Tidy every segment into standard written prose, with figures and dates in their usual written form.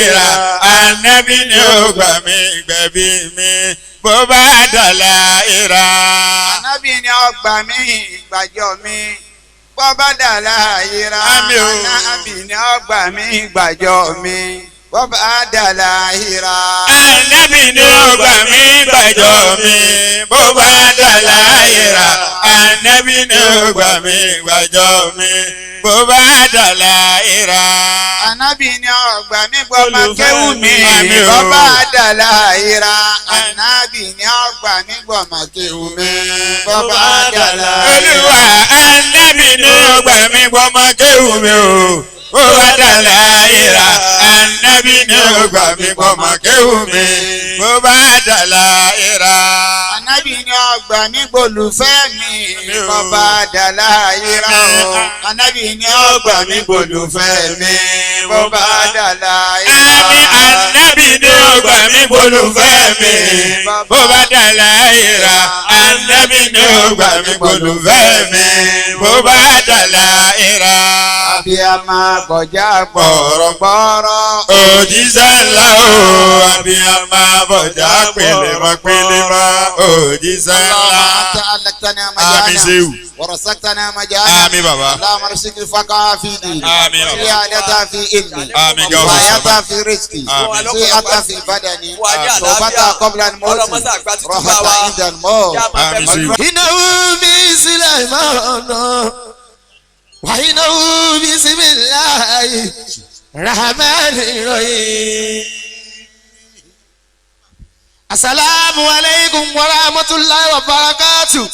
ìrà. Ànábì ni ó gbà mí gbẹ̀bí mi bó bá dọ̀la ìrà. Ànábì ni ó gbà mí gbàjọ mi bó bá dọ̀la ìrà. Àmín o. Ànábì ni ó gbà mí gbàjọ mi bó bá dọ̀la ìrà. Ànábì ni ó gbà mí gbàjọ mi bó bá dọ̀la ìrà. Ànábì ni ó gbà mí gbàjọ mi bó bá dọ̀la ìrà. Ànábì ni ó gbà mí gbọ́mọ kéwú mi Àmín o. bó bá dọ̀la ìrà. Ànábì ni ó gbà mí gbọ́mọ kéwú mi bó bá dọ̀la ìrà. Olúwa Ànábì ni ó gbà mí gbọ́mọ kéwú mi o bó bá dọ̀la ìrà. Ànábì ni ó gbà mí gbọ́mọ kéwú mi bó bá dọ̀la ìrà. Ànábì ni ó gbà mí gbólùfẹ́ mi bó bá dọ̀la ìrà o. Ànábì ni ó gbà mí gbólùfẹ́ mi bó bá dọ̀la ìrà. Àmín. Ànábì ni ó gbà mí gbólùfẹ́ mi bó bá dọ̀la ìrà. Ànábì ni ó gbà mí gbólùfẹ́ mi bó bá dọ̀la ìrà. Abiyamọ gbọ̀já gbọ̀rọ̀gbọ̀rọ̀. Òjíṣẹ́ ńlá o, abiyamọ bọ̀já pèlémọ́ pèlémọ́ òjíṣẹ́ ńlá. اللهم أنت علقتنا Àmín مجانا Ṣéwù. ورزقتنا مجانا Àmín bàbá. اللهم ارزق الفقاهة في ديني آمين. زيادة في علمي آمين. كفاية في رزقي آمين. صحة في بدني Wà ní توبة àlàáfíà. قبل الموت Ọlọ́mọ sàgbà títí bá راحة wa. عند الموت Yá máa Àmín fẹ́ Ṣéwù. إنه بسليمان وإنه بسم الله الرحمن الرحيم السلام عليكم ورحمة الله وبركاته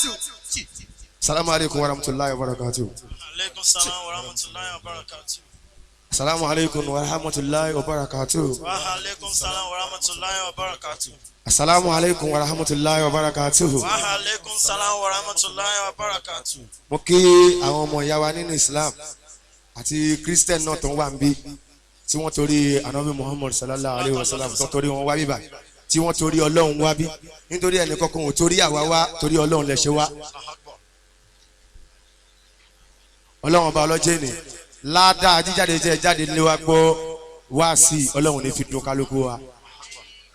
السلام عليكم ورحمة الله وبركاته Aleykum salaam wa rahmatulahi wa barakatu. السلام عليكم ورحمة الله وبركاته Wa aleykum salaam wa rahmatulahi wa barakatu. السلام عليكم ورحمة الله وبركاته Wa aleykum salaam wa rahmatulahi wa barakatu. Mo kí àwọn ọmọ ìyá wa nínú Islam àti Christian náà tó ń wà ń bí tí wọ́n torí anabi Muhammad sallallahu alayhi wa sallam tó torí wọn wá bí báyìí tí wọ́n torí Ọlọ́run wá bí nítorí ẹnì kankan ò torí àwa wá torí Ọlọ́run lẹ ṣe wá. Ọlọ́run ọba ọlọ́jẹ́ ni ládàá jíjáde jẹ́ jáde lé wa gbọ́ wá sí i Ọlọ́run ní fi dùn kálukú wa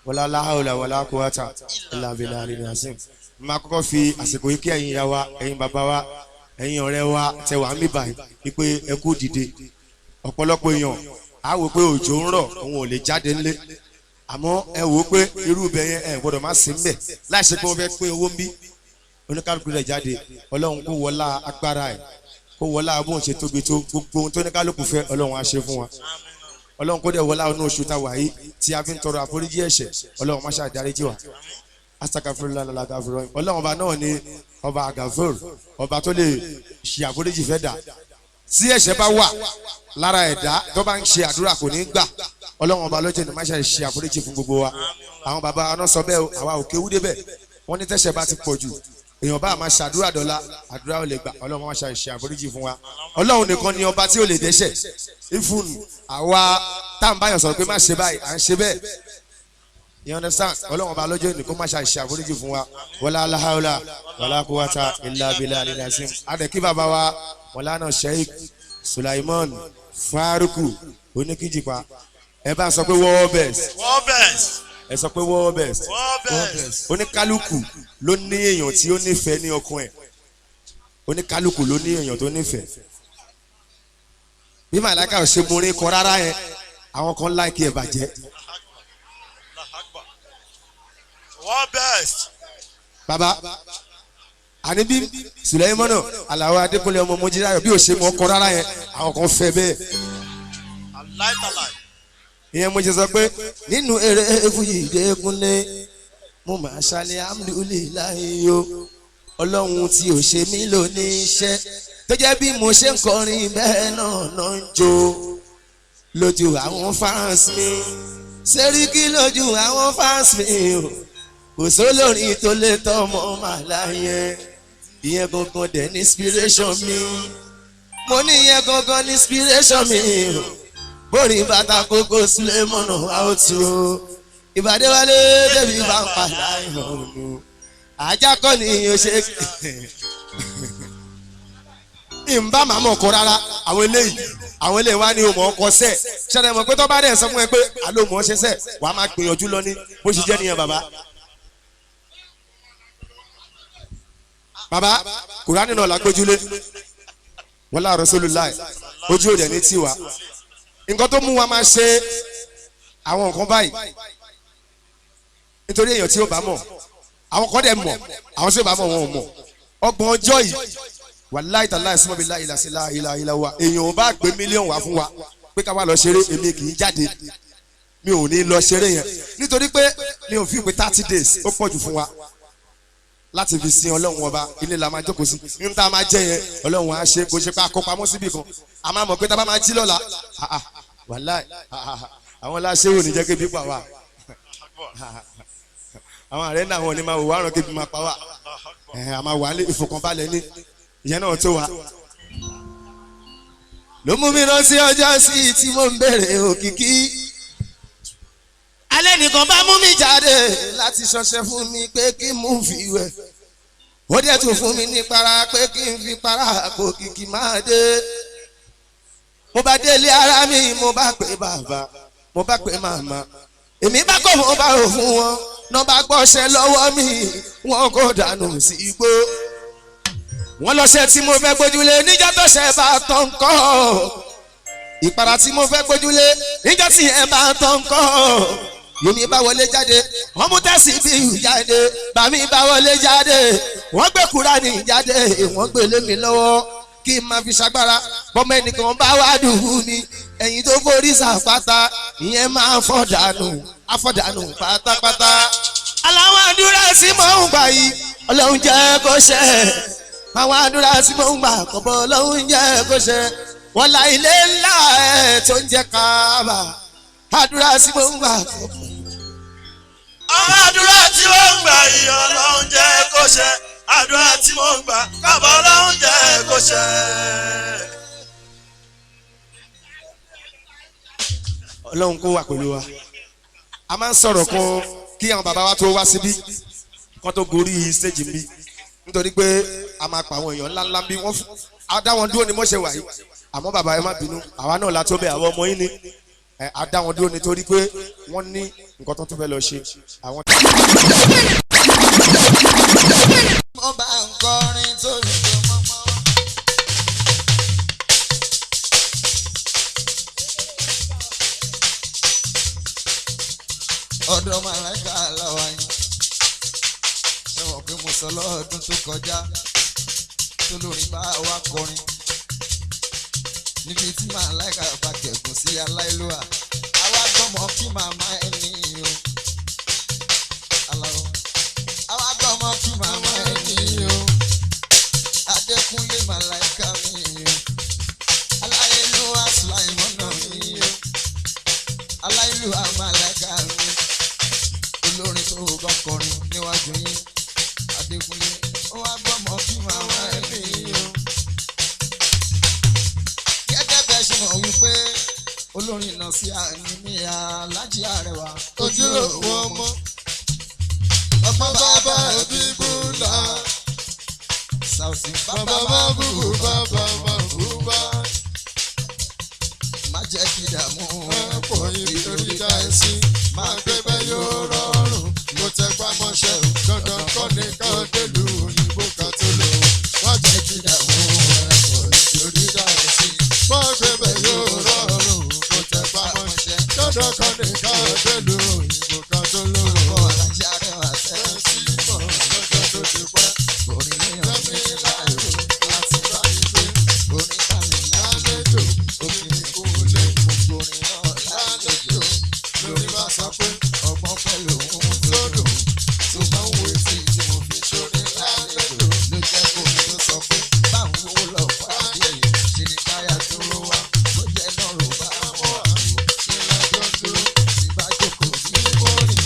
wala láhàlà wala quwata illa billahi al-azim. Máa kọ́kọ́ fi àsìkò yìí kí ẹ̀yin ìyá wa, ẹ̀yin bàbá wa, ẹ̀yin ọ̀rẹ́ wa tẹ wà ń bí báyìí wípé ẹ kú dìde. Ọ̀pọ̀lọpọ̀ èèyàn á wò pé òjò ń rọ̀, òun ò lè jáde ńlé, àmọ́ ẹ wò ó pé irú ibẹ̀ yẹn ẹ gbọ́dọ̀ má sí ńbẹ̀ láì ṣe pé wọ́n fẹ́ pín owó ń bí. Oníkálukú rẹ̀ jáde, Ọlọ́run kó wọlá agbára ẹ̀, kó wọlá bóun ṣe tóbi tó, gbogbo ohun tó ní kálukú fẹ́ Ọlọ́run á ṣe fún wa. Ọlọ́run kó dẹ̀ wọlá inú oṣù tá a wà yìí tí a fi ń tọrọ àforíjì ẹ̀ṣẹ̀, Ọlọ́run má ṣe àdáríjì wa. Asakafurula lalagafurọ. Ọlọ́run ọba náà ni ọba agafur, ọba tó lè ṣe àforíjì fẹ́ dà. Tí ẹ̀ṣẹ̀ bá wà lára ẹ̀dá tó bá ń ṣe àdúrà kò ní gbà. Ọlọ́run ọba lọ́jọ́ ni má ṣe ṣe àforíjì fún gbogbo wa. Àwọn bàbá wa náà sọ bẹ́ẹ̀ o, àwa ò kéwú débẹ̀. Wọ́n ní tẹ́ṣẹ̀ bá ti pọ̀ jù, èèyàn bá máa ṣàdúrà dọ́là, àdúrà ò lè gbà. Ọlọ́run má ṣe ṣe àforíjì fún wa. Ọlọ́run nìkan ni ọba tí ò lè dẹ́ṣẹ̀. Ifun àwa tá à ń báyọ̀ sọ̀rọ̀ pé má ṣe báyìí, à ń ṣe bẹ́ẹ̀. You understand? Ọlọ́run ọba lọ́jọ́ ìní kó má ṣe àṣẹ àforíjì fún wa. Wala aláhàólà wala quwwata illa billahi al-azim. Adẹ̀kí bàbá wa Mọ̀lánà Sheikh Sulaiman Faruku Oníkíjìpá. Ẹ bá sọ pé world best. World best. Ẹ sọ pé world best. World best. Oníkálukú ló ní èèyàn tí ó nífẹ̀ẹ́ ní ọkàn ẹ̀. Oníkálukú ló ní èèyàn tó nífẹ̀ẹ́. Bí Màláíkà ò ṣe mú orin kọ rárá yẹn, àwọn kan láìkí ẹ̀ bàjẹ́. World best. Baba àní bí Sùlẹ́mọ́nà Àlàó Adékúnlé ọmọ Mojíráyọ̀ bí ò ṣe mọ ọkọ rárá yẹn, àwọn kan fẹ́ bẹ́ẹ̀. Aláìtàláì. Ìyẹn mo ṣe sọ pé nínú eré Fújì Dékúnlé mo máa ṣàlẹ̀ alhamdulillahi o, Ọlọ́run tí ò ṣe mí lóní iṣẹ́ tó jẹ́ bí mo ṣe ń kọrin bẹ́ẹ̀ náà náà ń jó lójú àwọn fans mi, Sẹ́ríkì lójú àwọn fans mi o, kò sólórin tó lè tọmọ màláyé. Ìyẹn gangan dẹ̀ ní inspiration mi, mo ní ìyẹn gangan ní inspiration mi o. Bórí bàtà kókó Sulemọ́nà àwòtú o, ìbàdí wálé débi bá ń padà ìhànú ajá kọ́ ni o ṣe. Ìmbá màmá ọkọ rárá, àwọn eléyìí Àwọn ilé wa ní o mọ̀ ọkọ sẹ̀. Ṣẹlẹ̀ mọ̀ pé tó bá dẹ̀ sọ fún ẹ pé àló mọ̀ ọ́ ṣe sẹ̀, wàá máa gbìyànjú lọ ní bó ṣe jẹ́ nìyẹn bàbá. Bàbá, Kùránì náà lágbójúlé. Wọ́n lá Rasulullah, ojú òde ní tiwa. Nǹkan tó mú wa máa ṣe àwọn nǹkan báyìí nítorí èèyàn tí ó bá mọ̀, àwọn kan dẹ̀ mọ̀, àwọn tí ó bá mọ̀ wọn ò mọ̀. 30 ọjọ́ yìí, wàláì tàláì súnmọ́ láì láì láì láì láì wa, èèyàn ò bá gbé mílíọ̀nù wá fún wa pé ká wá lọ ṣeré, èmi kì í jáde, mi ò ní lọ ṣeré yẹn nítorí pé mi ò fi pé 30 days ó pọ̀ jù fún wa láti fi sin Ọlọ́run ọba. Ilé la máa jókòó sí, ní tá a máa jẹ yẹn Ọlọ́run á ṣe, kò ṣe pé a kó pamọ́ síbì kan, a máa mọ̀ pé tá a bá máa jí lọ́la, wàláì àwọn aláṣẹ́wò ní jẹ́ kébi pa wá, àwọn ààrẹ náà wọn ni máa wò wá rán kébi máa pa wá, a máa wà ní ìfọ̀kànbalẹ̀ ní ìyẹn náà tó wa. Ló mú mi rántí ọjọ́ sí tí mo ń bèrè òkìkí. Alẹ́ nìkan bá mú mi jáde láti ṣọṣẹ́ fún mi pé kí mú fi wẹ̀. Ó dẹ̀ tún fún mi ní para pé kí n fi para kò kìkì máa dé. Mo bá délé ara mi, mo bá pè bàbá, mo bá pè màmá. Èmi bá kọ́ mo bá rò fún wọn, náà bá gbọ́ṣẹ́ lọ́wọ́ mi, wọ́n kò dànù sí igbó. Wọ́n lọ́ṣẹ́ tí mo fẹ́ gbójúlé níjọ́ tó ṣe bá tán kọ́. Ìpara tí mo fẹ́ gbójúlé níjọ́ tí ẹ bá tán kọ́. Yomi bá wọlé jáde, wọ́n mú tẹ́sí bí jáde, bàmí bá wọlé jáde, wọ́n gbé Kúránì jáde, wọ́n gbé lé mi lọ́wọ́ kí n máa fi ṣagbára. Bọ́mọ ẹnìkan bá wá dùn mí, ẹ̀yìn tó forí sàpáta, ìyẹn máa fọ́ dànù, afọ́dànù pátápátá. Aláwọ̀ àdúrà sí mò ń gbà yìí, Ọlọ́run jẹ́ kó ṣẹ. Àwọn àdúrà sí mò ń gbà kọ̀bọ̀, Ọlọ́run jẹ́ kó ṣẹ. Wọ́n la ilé ńlá ẹ̀ tó ń jẹ́ Káàbà. Àdúrà sí mò ń gbà kọ̀bọ̀. Àwọn àdúrà tí ó ń gbà yìí, Ọlọ́run jẹ́ kó ṣẹ. Àdúrà tí mò ń gbà kọ̀bọ̀, Ọlọ́run jẹ́ kó ṣẹ. Ọlọ́run kó wà pẹ̀lú wa. A máa ń sọ̀rọ̀ kan kí àwọn bàbá wa tó wá síbí kán tó gorí stage mi, nítorí pé a máa pa àwọn èèyàn ńláńlá bí wọ́n fún a dá wọn dúró ní mọ́ṣẹ́ wà yìí. Àmọ́ bàbá ẹ má bínú, àwa náà la tó bẹ́ẹ̀, àwọn ọmọ yín ni a dá wọn dúró nítorí pé wọ́n ní nǹkan tó tún fẹ́ lọ ṣe. Mo bá ń kọrin tó lè tó mọ́mọ́. Ọ̀dọ̀ màláìka làwa yín. Ṣé wọ́n pé mo sọ lọ́dún tó kọjá tó lórí bá wa kọrin níbi tí màláìka bá kẹ̀gùn sí aláìlúwà, àwa gbọ́mọ kí màmá ẹni o. Aláwọ̀ àwa gbọ́mọ kí màmá ẹni o. Adékúnlé màláìka mi o. Aláìlúwà Sùláìmọ́nà mi o. Aláìlúwà màláìka mi. Olórin tó bá kọrin níwájú yín, Adékúnlé, ó wá gbọ́mọ kí màmá ẹni o. Gẹ́gẹ́ bẹ́ẹ̀ ṣe mọ̀ wípé olórin náà sí àní Aláàjì Arẹwà ojúlówó ọmọ ọmọ bàbá ẹbí búlá Sàùsì bàbá má búbú bàbá má búbá má jẹ́ kí dààmú ẹ̀pọ̀ ìtorí dá ẹ sí máa gbé bẹ́ẹ̀ yóò rọrùn kó tẹ pamọ́ṣẹ́ dandan kọ́ ní ká délùú òyìnbó ká tó lò má jẹ́ kí dààmú ẹ̀pọ̀ ìtorí dá ẹ sí máa gbé bẹ́ẹ̀ yóò rọrùn kó tẹ pamọ́ṣẹ́ dandan kọ́ ní ká délùú òyìnbó ká tó lò. Ọkọ̀ Aláàjì Arẹwà Ẹ sí mọ̀ lọ́jọ́ tó ti pẹ́. orin léèyàn Lẹ́mí ní láyò láti bá ìgbé orin bá mi lálejò òkè kúlé gbogbo orin náà lálejò lórí bá sọ pé ọgbọ́n pẹ̀lú ohun tó tó dùn dùn tó bá ń wo etí tí mo fi sórí lálejò ló jẹ́ kó mi tó sọ pé báwo owó lọ pàdé ṣe ni káyà tó wá bó jẹ́ náà rò bá mọ́ àrùn ṣe lọ́jọ́ dúró tí bá jókòó sí ní mọ́rìn.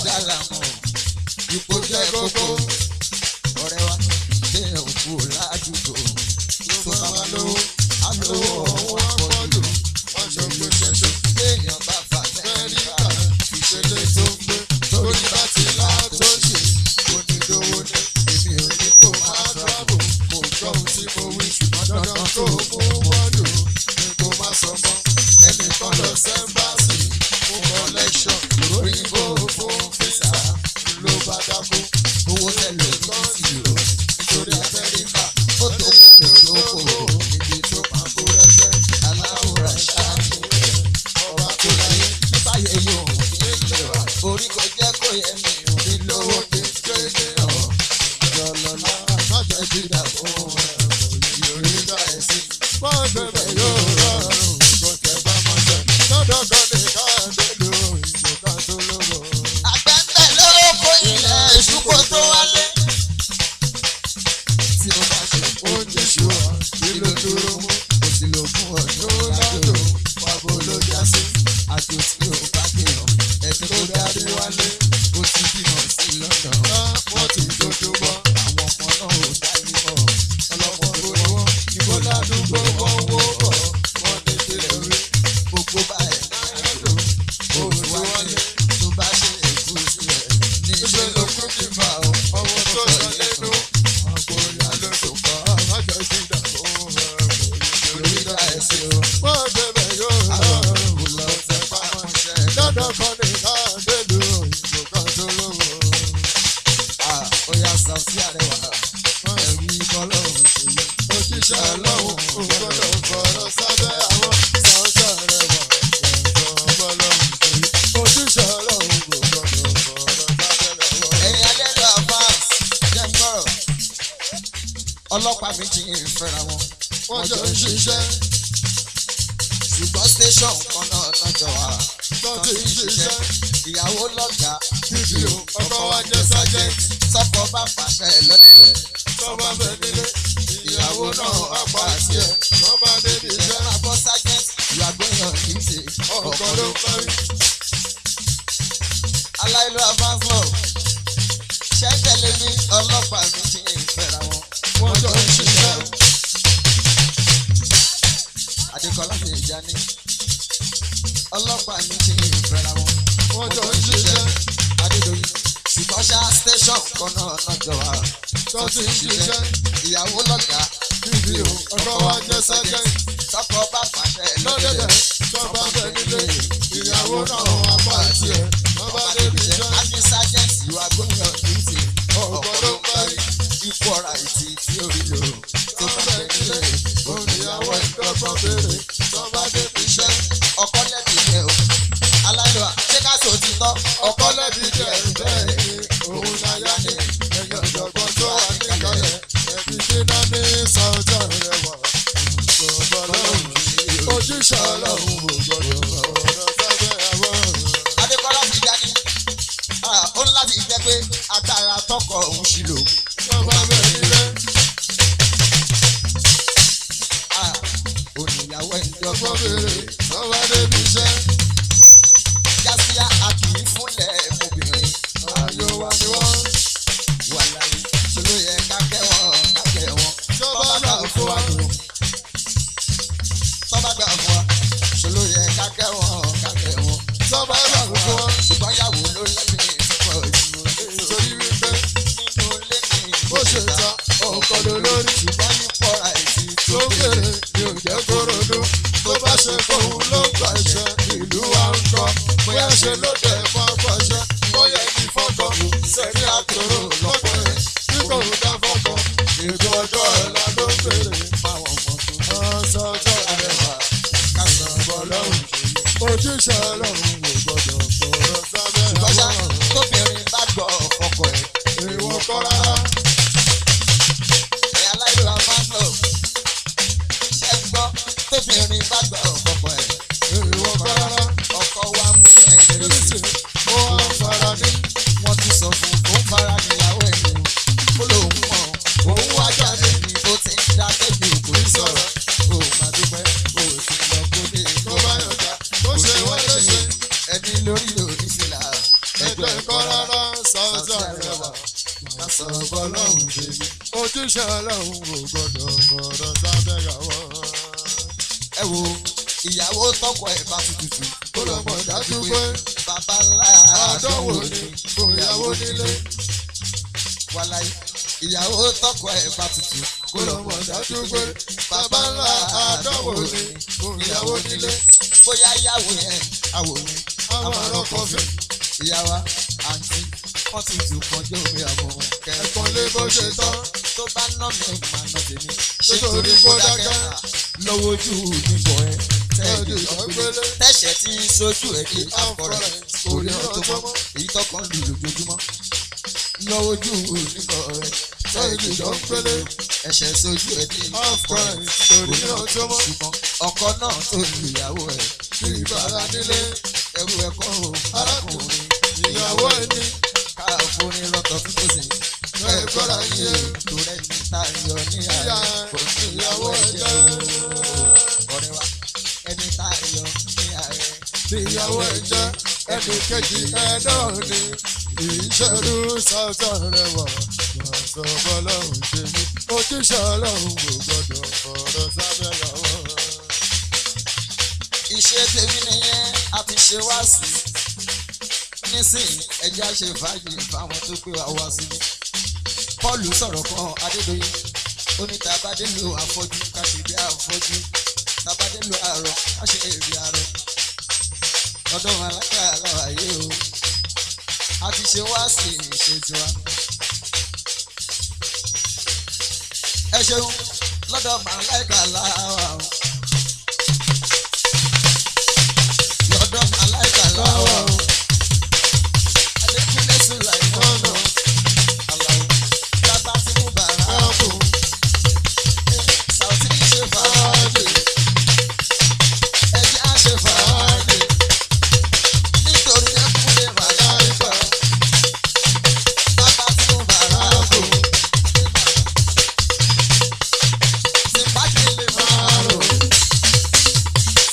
ẹ̀dá làmọ̀ ipò jẹ́ kókó. Ọ̀rẹ́ wa téèyàn kú ládùúgbò tó bá wà lówó alówó ọ̀hún àpọ̀jù. Téèyàn bá fà mẹ́ríkà ìṣẹ̀lẹ̀ tó ń gbé torí bá ti lá tó ṣe kò ní dówó ní. Èmi ò ní kó máa travel kò gbọ́ ohun tí mo wí ṣùgbọ́n dandan tó mú wọ́dù ni kó má sọ mọ́. Ẹnìkan lọ sẹ́ńbàṣì fún collection òyìnbó fún físà ló bá dákú. Owó tẹ̀lé ní ti o nítorí Amẹ́ríkà ó tó kó tó kó níbi tó máa bó rẹ́fẹ́ aláwòrán ṣáàmì ọba tó láyé báyé yóò ní ilé wa orí kò jẹ́ kó yẹ mi ò ní lówó kí n tó ènìyàn jọlọlá má jẹ́ kí dàbò yorí bá ẹ sí. Wọ́n bẹ̀rẹ̀ yóò rọrùn kò tẹ̀ bá mọ́ṣẹ́. Lọ́dọ̀ kan ní ká délùú òyìnbó ká tó lówó. Àgbẹ̀ ń bẹ̀ lóko ilẹ̀ ìṣúkò tó wálé. Tí o bá ṣe Oúnjẹ ṣùwà kí ló dúró mú? kò sí lò fún ọdún Lọ́dọ̀ lájò. pàbó ló já sí. Àjò tí o bá dènà ẹni Tó tó darí darí wálé. ó ti bímọ sí lọ́nà. Wọ́n ti dojú bọ́. Àwọn ọmọ náà ò dálé mọ́. Ọlọ́mọ tó ní wọ́n. Ìbò ládùúgbò wọn wó bọ̀. Wọ́n ní kílẹ̀ rí. Gbogbo báyìí lájò. Òun wálé tó bá ṣe èkó sílẹ̀. Ní Níṣẹ́ ló kú kí fà ó. Ọmọ tó sọ lẹ́nu. Àpò ìyá ló tó kọ́. Májọ sí ìdàgbò orí dá ẹ sí o. Wọ́n bẹ̀rẹ̀ yóò Àwọn rọrùn kò lọ kò tẹ tẹ̀ bá pamọ́ṣẹ́. Lọ́dọ̀ kan ní ká délùú òyìnbó ká tó lówó. Ó yá Sàùtí Arẹwà ẹ̀rí bọ́lọ́run ṣe yí. Òjíṣẹ́ Ọlọ́run kò gbọ́dọ̀ fọ̀rọ̀ sábẹ́ àwọn Sàùtí Arẹwà ẹ̀gbọ́n bọ́lọ́run ṣe yí. Òjíṣẹ́ Ọlọ́run kò gbọ́dọ̀ fọ̀rọ̀ sábẹ́ àwọn. Ẹ̀yin alẹ́lú advance jẹ́ ń gbọ́rọ̀. Ọlọ́pàá méjì ń fẹ́ra wọn. Wọ́n jọ ń ṣiṣẹ́, Ṣùgbọ́n station kan náà lọ́jọ́ wa. tó ti ń ṣiṣẹ́. Ìyàwó lọ́gàá Títí o, ọkọ wa jẹ́ sergeant. Sọ́kọ bá pàṣẹ lọ́dẹ̀. Tó bá fẹ́ nílé, ìyàwó náà á pa tiẹ̀. Tó bá débi Ìṣẹ́ iṣẹ́, máa bọ́ sergeant ìyàgbọ́ yàn kì í ṣe. ọkọ ló ń parí. Aláìlú advance love. Ṣé ń tẹ̀lé mi ọlọ́pàá méjì ń fẹ́ra wọn? Wọ́n jọ ń ṣiṣẹ́, Adékọ́lá fi ìjà ní. Ọlọ́pàá méjì ń fẹ́ra wọn. wọ́n jọ ń ṣiṣẹ́, Adédoyin. Ṣùgbọ́n ṣá station kan náà lọ́jọ́ wa. tó ti ń ṣiṣẹ́. Ìyàwó lọ́gàá Títí o, ọkọ wa jẹ́ sergeant. Sọ́kọ bá pàṣẹ Lọ́dẹ̀dẹ̀ lọ́dẹ̀dẹ̀. tó bá fẹ́ nílé, ìyàwó náà á pa tiẹ̀. Tó bá débi iṣẹ́, Àmì sergeant ìwà gómìnà kìí ọkọ ló ń parí. Ikú ọ̀rá ìtì tí ó rí lò. Tó Tó bá fẹ́ fẹ́ nílé, nílé. òníyàwó ìdọ́gbọ́n béèrè. Tó bá débi iṣẹ́, Ọkọ lẹ́bi jẹ́ o. Aláìlọ́wà ṣé ká sọ òtítọ́? ọkọ lẹ́bi jẹ́ bẹ́ẹ̀ ni òun láyá ní. Ẹ̀yọ̀ ọ̀jọ̀gbọ́n tó wà níkàlẹ̀, ẹ̀bí kíná ní Sàùtì Arẹwà. Ọlọ́run ojúṣe Ọlọ́run ò gbọ́dọ̀ ọ̀rọ̀ sábẹ́ àwọn. Adékọ́lá ti já ní. Ó ní láti jẹ́ pé agbára tọkọ òun ṣì lò. Tó bá fẹ́ nílé, Oníyàwó ẹ̀ ń ọgbọ́n dọ́gbọ́n béèrè. Tó bá débi iṣẹ́, Jásíá a kì í fúnlẹ̀ mobìnrin. ayò wa ni wọ́n. Wà láyé ṣe ló yẹ ká kẹ́ wọn ká kẹ́ wọn. Tó bá gbà fún wa. Tọ́ bá gbà fún wa. Ṣe ló yẹ ká kẹ́ wọn ká kẹ́ wọn. Tó bá gbà fún wa. Ṣùgbọ́n yàwó ló lẹ́mìí pọ̀ jù Torí wípé nínú ilé mi. bó ṣe ta ọkọ ló lórí. Ṣùgbọ́n ní pọ̀ra ìtì Tó tó bèrè ni ò jẹ́ kó ronú. Tó bá ṣe fóun ló ń gbàṣẹ ìlú wa ń kọ́. Bóyá ṣe ló dẹ̀ mọ́ fọṣẹ. Bóyá ẹni fọ́kọ sẹ́ni àtòrò lọ́kọ̀ ẹ̀. Bí kò ń dá fọ́kọ, ètò ọjọ́ ọ̀la ló ń bèrè. fáwọn ọmọ tó Ọ̀sọ̀ọ̀sọ̀ rẹwà ká sọ Ọlọ́run ojúṣe Ọlọ́run kò gbọ́dọ̀ fọ̀rọ̀ sábẹ́ Ṣùgbọ́n ṣá àwọn. tóbìnrin bá gbọ́ ọkọ ẹ̀. Èèwọ̀ kọ́ rárá. Ẹ̀yà aláìlú àfáàlọ́ ṣe ń gbọ́ tóbìnrin bá gbọ́ ọkọ ẹ̀. Èèwọ̀ kọ́ rárá. Ọkọ wa mú ẹ̀rín sí. Kírísì ó wá ń fara ní. Wọ́n tún sọ fún kó ń fara níyàwó ẹ̀ ní o. Ó lóun mọ̀ òun wá jáde ní ó ti ń dákẹ́ jù kò ní sọ̀rọ̀. Ó máa dúpẹ́ ó sì lọ kó dé. Tó bá yọ̀ǹda, tó ṣe wọ́n léṣe. Ẹni lórí òní fìlà Ẹjọ́ ẹ̀kọ́ rárá. sọ bọ́lọ́hún ṣe mí. Ojúṣe ọlọ́run ò gbọ́dọ̀ fọ̀rọ̀ sábẹ́ yàwó. Ẹ wo ìyàwó tọkọ ẹ̀ bá ti tutù. Kó lọ mọ̀ dájú pé bàbá ńlá àdánwò ni fún ìyàwó nílé. Wàláyé, ìyàwó tọkọ ẹ̀ bá tutù. Kó lọ mọ̀ dájú pé bàbá ńlá àdánwò ni fún ìyàwó nílé. Bóyá ìyàwó yẹn àwò ni. Àwọn àrọ́kọ̀ fẹ́. Ìyàwó àǹtí wọ́n ti tù kọjá omi àmọ́ Ẹ̀kan lé bó ṣe tán. Tó bá ná mi máa ná tèmi. Ṣé Nítorí torí kó kó dákẹ́ dákẹ́. lọ́wọ́ ojú níbọ̀ ẹ Tẹ́ẹ̀dì ìtọ́gbélé. tẹ̀sẹ̀ tí sojú ẹ̀ di àfọ̀rẹ́ orí ọ̀tún mọ́ mọ́. èyí tọkàn lù lójoojúmọ́ lọ́wọ́ ojú níbọ̀ ẹ Tẹ́ẹ̀dì ìtọ́gbélé. ẹ̀ṣẹ̀ sojú ẹ̀ di Àfọ̀rẹ́ orí ọ̀tún mọ́. ṣùgbọ́n ọkọ náà tó lu ìyàwó ẹ̀ Bí ìbára nílé. ẹrú ẹ̀kọ́ ò arákùnrin Ìyàwó ẹni. káàfóní lọ́tọ̀ fún tòsí Ẹ gbọ́dọ̀ yé. tó rẹ̀ ní tayọ ní Ìyá àárẹ̀ kò ní ìyàwó ìyàwó ẹ ẹ̀ jẹ́. ọ̀rẹ́ wa ẹni tayọ ní àárẹ̀ Ìyàwó ẹ jẹ́ ẹnì kejì ẹ náà ni. Ìṣerú sọ́tọ̀ rẹ̀ wọ̀. Màá sọ bọ́lọ́hún ṣe mí. Ojúṣe ọlọ́run kò gbọ́dọ̀ fọ̀rọ̀ sábẹ́ yàwó. Iṣẹ́ tèmi nìyẹn, a ti ṣe wá sí nísìnyí, ẹja ṣe fàájì fáwọn tó gbé wa wá síbi. Pọ́ọ̀lù sọ̀rọ̀ kan Adédoyin, ó ní tàbádé lo àfọ́jú ká ṣe bí àfọ́jú, tàbádé lo àrọ̀ ká ṣe bí àrọ̀. Ọdún alága aláwàyé o, a ti ṣe wá sí ìṣe tiwa. Ẹ ṣeun lọ́dọ̀ màláìka láwa o. Lọ́dọ̀ màláìka láwa o. Adékúnlé Sùláìmọ́nà Àlàó bàbá tí mú bàrà kù. Sàùtì ṣe fàájì. Ẹ̀jẹ̀ á ṣe fàájì. Nítorí Adékúnlé màláìka. Bàbá tí mú bàrà kù. Tí bá délé máa rò.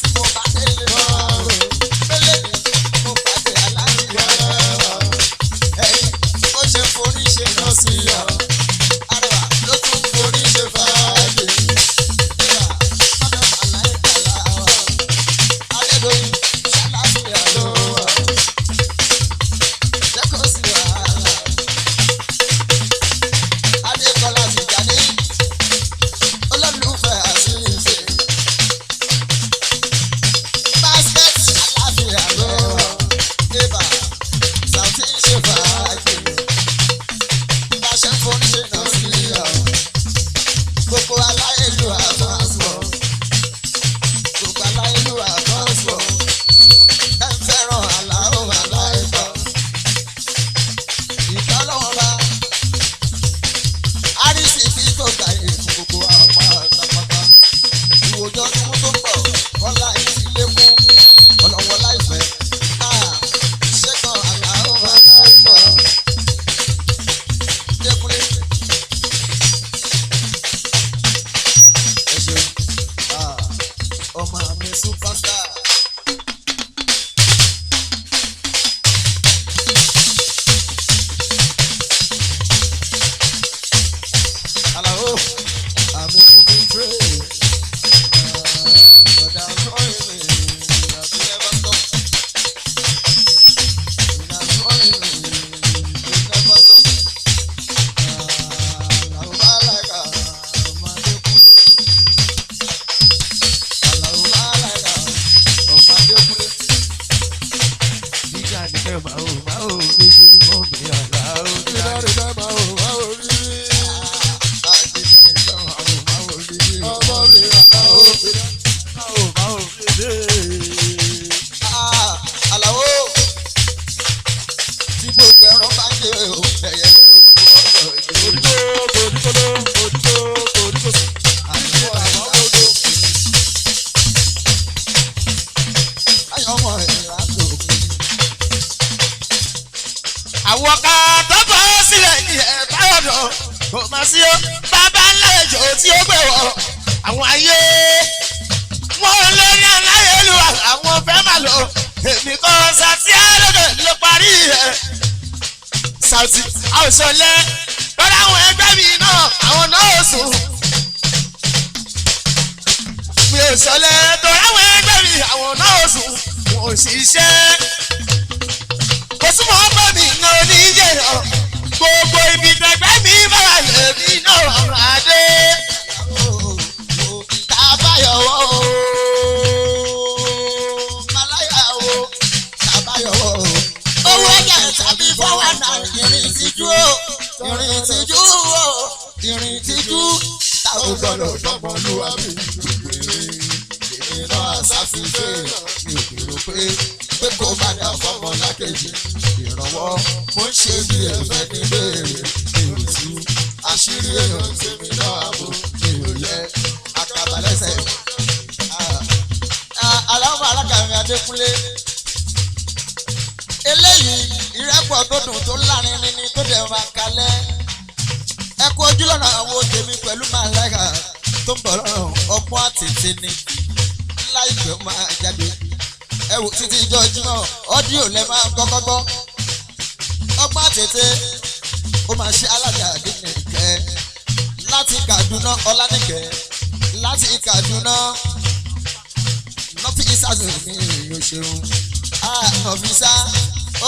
Tí mo bá délé máa rò. Mélèé mo pàdé aláàjì rẹ̀. Ẹ̀yin bó ṣe forí ṣe lọ sí ọ. Arẹwà ló tún forí ṣe fàájì. Ìwà mọ́tò màláìkà láwà. Adédoyin ṣàlàfíà ló wà. Jẹ́ kó sí wàhálà. Adékọ́lá ti jáde. Olólùfẹ́ àṣìṣe. Basket ṣàlàfíà ló wà. Ibà Sàùtì ṣe fàájì. Bá ṣe ń forí ṣe náà sí ọ. Gbogbo aláìlú àfọ́sọ̀. Gbogbo aláìlú àfọ́sọ̀. Ẹ ń fẹ́ràn àlàó aláìsọ̀. Ìtọ́ lọ́wọ́ bá. Àrísí fi tó gbà yìí fún gbogbo àwọn pátápátá. Ìwòjọ́ ọdún tó ń bọ̀, Kọ́lá yìí ti lékún. Ọlọ́wọ́ láìfẹ́. Ṣẹ́gun àlàó aláìsọ̀. Dékúnlé. Ẹ ṣeun. Ah, ọmọ mi superstar. Àlàó, àmì moving train. But I'm sorry, I will never stop. I'm sorry, will never stop. Àlàó Màláíkà, ọmọdé kúlé. Àlàó Màláíkà, ọmọdé kúlé. Ìjà nìkan máa ò máa ò bíbí mọ́ mi àlá ó dá. Ìdárúdá máa ò wá orí rí. Ọmọ mi àlá ó fi Máa ò máa ò bèbè. Àlàó, tí gbogbo ẹran bá ń jẹ o, ẹyẹ ló gbọ́dọ̀ jẹ. Koríko koríko koríko koríko sùn. Àwọn ká tó bọ́ sílẹ̀ ní ẹ̀ bá ọ̀dọ̀ kò má sí ó bàbá ńlá ẹ̀jọ̀ tí ó gbé wọ̀ àwọn ayé wọn lórí aláyélúwà àwọn fẹ́ máa lò èmi kan sàtí àlọ́dọ̀ ló parí ẹ̀. Sàtì àwòsànlẹ̀ Lọ́dọ̀ àwọn ẹgbẹ́ mi náà, àwọn náà ò sùn. Mi ò sọlẹ̀ torí àwọn ẹgbẹ́ mi, àwọn náà ò sùn. Wọn ò ṣiṣẹ́. Kò súnmọ́ ọgbẹ́ mi náà oníjẹ̀ náà. Gbogbo ibi tẹ̀gbẹ́ mi bá wà lèmi náà máa dé. Tàbáyọ̀wọ́ o, Màláyà o, tàbáyọ̀wọ́ o. Owó ẹ̀jẹ̀ tàbí fọwọ́ náà ìrìn ìtìjú o, ìrìn ìtìjú o, ìrìn ìtìjú. Tá ò gbọ́dọ̀ dọ́mọlúwàbí èmi náà ṣàfihàn mi ò gbèrò pé kó má dà fọmọ lákejì ìrànwọ́ mo ń ṣe bí ẹ̀fẹ́ ní béèrè mi ò tú àṣírí èèyàn tèmi náà àbò mi ò yẹ àkàbà lẹ́sẹ̀. Aláwọ̀ alákàrin Adékúnlé eléyìí ìrẹ́pọ̀ tó dùn tó lárinrin ni tó dẹ̀ máa kalẹ̀ ẹ kú ojúlọ́nà àwọn tèmi pẹ̀lú màláìka tó ń bọ̀ lọ́rùn ọgbọ́n àtètè ni láìpẹ́ máa jáde ẹ wò títí ìjọ Jímọ̀ ọ́díò lẹ máa kọ́kọ́ gbọ́ ọgbọ́n àtètè ó máa ṣe alága àdínìkẹ́ láti Kaduna Ọlánìkẹ́ láti Kaduna nọ́fíìsà mi yóò ṣeun nọ́fíìsà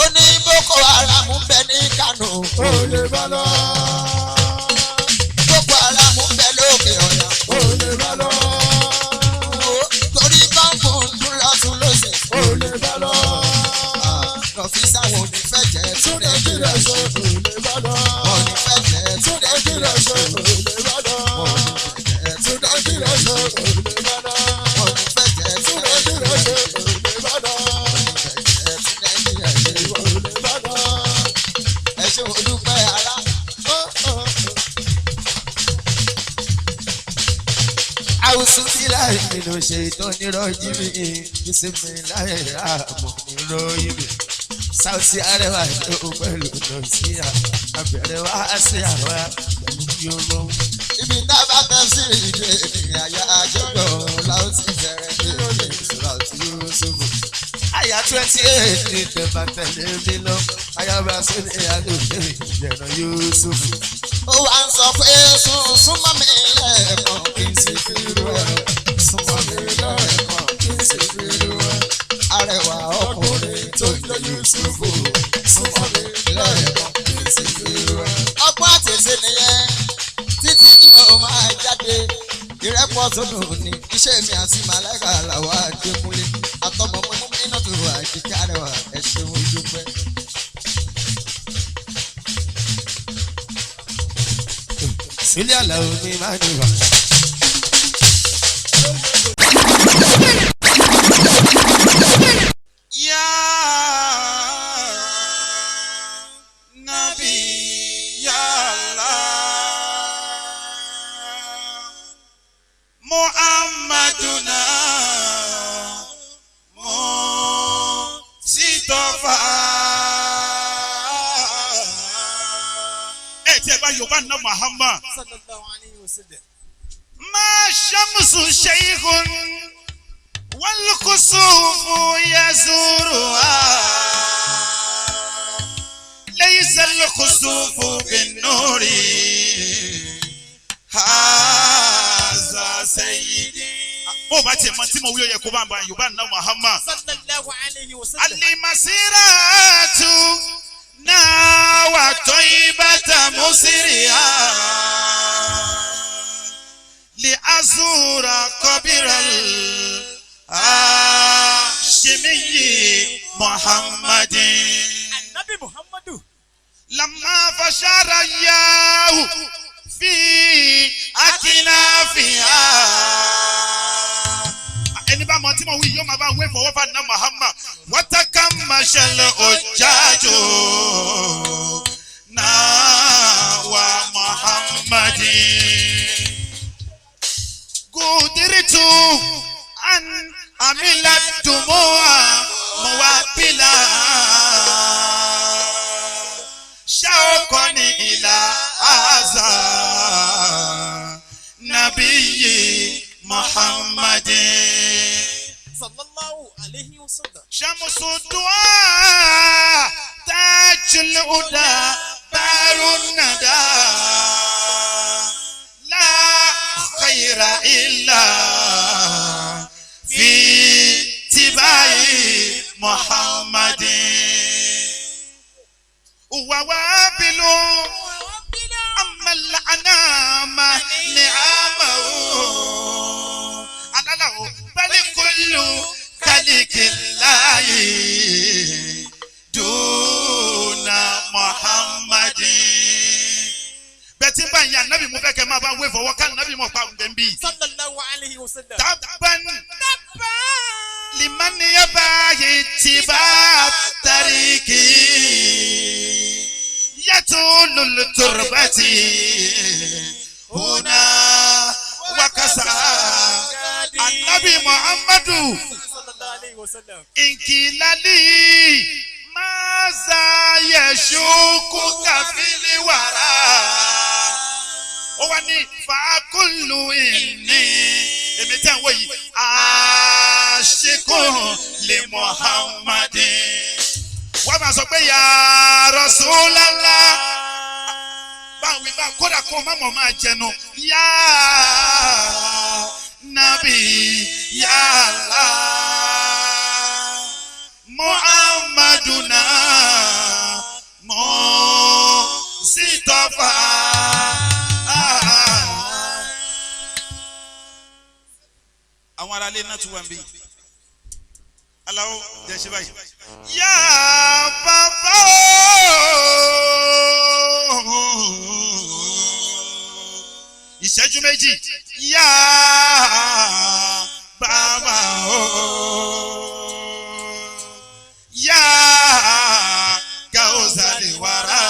ó ní Boko Haram ń bẹ ní Kano Ó lè bá lọ. Boko Haram ń bẹ lókè ọ̀yà Ó lè bá lọ. torí bọ́ǹbù ń dún lọ́tún lọ́sẹ̀. Ó lè bá lọ. Nọ̀fíìsà wọn ò ní fẹ́ jẹ́ Tún tún Nàìjíríà Nàìjíríà ṣe ṣe. ò lè bá lọ. Wọn ò ní fẹ́ jẹ́ tún Tún Nàìjíríà Nàìjíríà ṣe. ṣe ò lè bá lọ. Wọn ò ní fẹ́ jẹ́ Tún Nàìjíríà ṣe ò lè bá lọ. Wọn ò ní fẹ́ jẹ́ Tún tún Nàìjíríà Nàìjíríà ṣe ṣe. ò lè bá lọ. Jẹ́ tún Nàìjíríà ṣe. Ò lè bá lọ. Ẹ ṣé mo dúpẹ́ ará. Àwùsùn bí láì nínú ṣe ìtàn nírọ̀jí mi, bísí mi láì rà mọ̀ níròyìn mi. Sáùtì Arẹwà ló pẹ̀lú Nọ́síà, àbẹ̀rẹ̀ wá sí àwa pẹ̀lú Yorùbá. Ibi tá a bá tẹ́ sí ìdè ènìyàn àyà àjọpọ̀ làwọn ti bẹ̀rẹ̀ ní ìlú ìṣúra tí yóò ṣòfò. Àyà 28 ní tẹ̀bà tẹ̀lé mi lọ, àyàbá sílẹ̀ àlùfẹ́ ìjẹ̀nà Yúsùfù. Ó wá ń sọ pé sún súnmọ́ mi lẹ́ẹ̀kan kí n sì fi rú ẹ. Súnmọ́ mi lẹ́ẹ̀kan kí n sì fi rú ẹ. Arẹwà ọkùnrin tó jẹ́ Yusufu. Súnmọ́ mi lẹ́ẹ̀kan kí n sì fi rú ẹ. Ọgbọ́n àtẹ̀sẹ̀ nìyẹn títí Jímọ̀ máa jáde. Ìrẹ́pọ̀ tó dùn ní iṣẹ́ mi àti Màláìka làwọn Adékúnlé. Àtọmọ mímú iná tó wà kíkẹ́ arẹwà ẹ ṣeun dúpẹ́. Sílẹ̀ àlàó mi máa ń wà. Ya Nabi ya Allah Muhammaduna Mustafa. Ẹ tí ẹ bá Yorùbá ná Muhammad. Ma shamsu shaykhun. والكسوف يزورها ليس الخسوف بالنور هذا سيدي bó bá tiẹ̀ mọ tí mo wí ó yẹ kó bá ń bá yorùbá ná Muhammad. sallallahu alayhi wa sallam. alimasiratu náà taibata musiriha li azura qabiral hashimiyi muhammadin. Anabi Muhammadu. لما فشر إياه في أكنافها ẹni bá mọ tí mo wí yóò máa bá wé fọwọ́ bá ná Muhammad watakamashal ojaajo náà wà Muhammadin. Gudiritu an amila dumuwa muwapila shawkani ila aza nabiyyi Muhammadin. Sallallahu alayhi wa sallam. شمس الدعاء تاج الهدى Bárún nàdá la khayra illa fi tibai Muhammadin. Wàwábìlú amal'anama ni'amahu alalawo bali kullu kalikilayi duna Muhammadin. Bẹ́ẹ̀ tí ń bá ìyá nábì mú fẹ́ kẹ́ máa bá wé fọwọ́ ká nábì mọ̀ pa òǹdẹ̀ ń bí. Sallallahu alayhi wa sallam. Taban liman yabayi tiba tariki yatulu turbati huna wakasa anabi Muhammadu Sallallahu alayhi wa sallam. inkilali maza yeshuku kafili wara ó wá ní fàákùlù ìní èmi tẹ́ ń wò yìí àṣekún lè Muhammadin wọ́n máa sọ pé ya Rasulallah báwo bá kódà kó má mọ̀ máa jẹnu ya Nabi ya Allah Muhammaduna Musitafa. Àwọn ará ilé náà tún wà ń bí. Aláwo jẹ́ ṣe báyìí. Yá bàbá o. Ìṣẹ́jú méjì. Yá bàbá o. Yá Gauzali wàrà.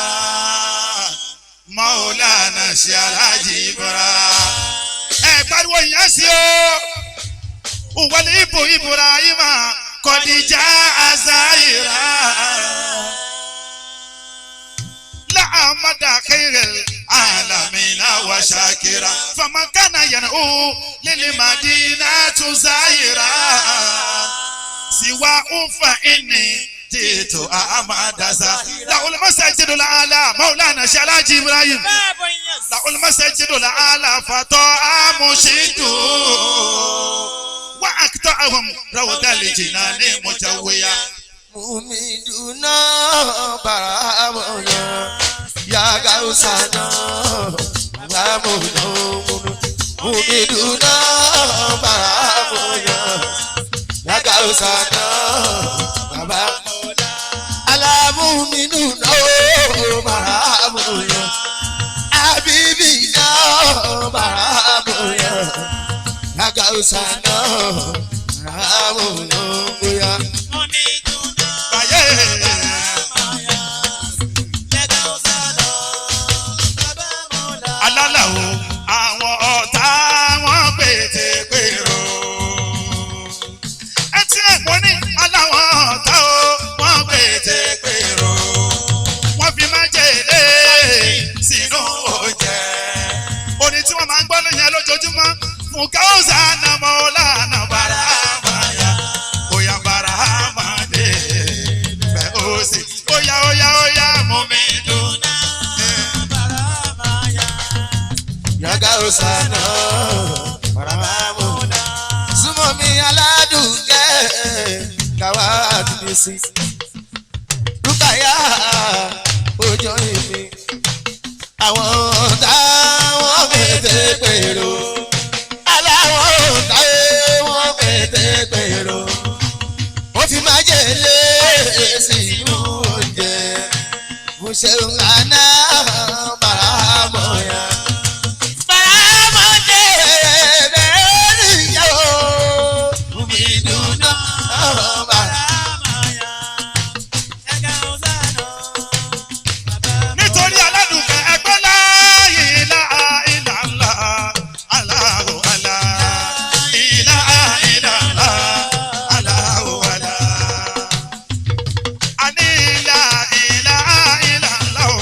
Maulana ṣe alájí ibra. Ẹ pariwo ìyẹn sí o wal ibu ibrahima kọdíjà azaira láàmàdà khairil alamina wa shakira famakana yanu lil madina tuzaira siwa ufa inni jitu amadasa lahul masajidul ala maulana shalaji ibrahim Baba Inyas. lahul masajidul ala fatọ amushidu. وأقطعهم روض الجنان مجويا Mumiduna baramuna ya gausana baramuna Mumiduna baramuna ya gausana baba Ala mumiduna baramuna Abibina baramuna ya gausana baramuna ya. Báyé. Alálàó àwọn ọ̀tá wọn pété pérò. Ẹ tí ẹ̀ mọ́ ní aláwọ̀ ọ̀tá o, wọ́n pété pérò. Wọ́n fi májèlé sínú oúnjẹ. Orin tí wọ́n máa ń gbọ́ nìyẹn lójoojúmọ́. Fùkà ó sànà mọ́lá nà bàrà máyà. Oya bàrà máa dé bẹ́ẹ̀ ó sì. Oya oya oya mú mi dùn. Yaga osana baramuna. Súnmọ́ mi aládùnkẹ́ káwá àdúgbò sí. Rúkàyà ojú ìmí. Àwọn táwọn pété pèrò. Aláwọ̀ táwọn pété pèrò. Ó fi májèlé sínú oúnjẹ. Mo ṣe ń lànà bàrámọ̀yà. Bàrámọ̀dé bẹ̀rẹ̀ níyàwó. Bùnmi dùnà bàrámọ̀yà. Nítorí aládùnkẹ́ ẹgbẹ́ láàyè ilá ilá ńlá aláwọ̀ alá ilá ilá ńlá aláwọ̀ alá. Àní ilá ilá ilá ńlá o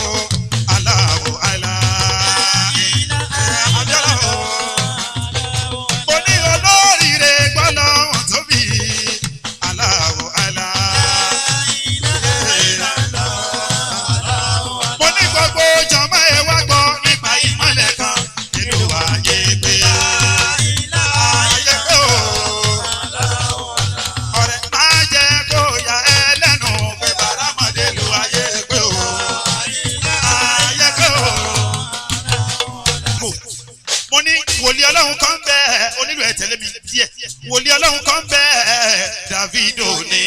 Wòlíì Ọlọ́run kan bẹ́ẹ̀ onílù ẹ̀ tẹ̀lé mi díẹ̀. Wòlíì Ọlọ́run kan bẹ́ẹ̀ Davido ni.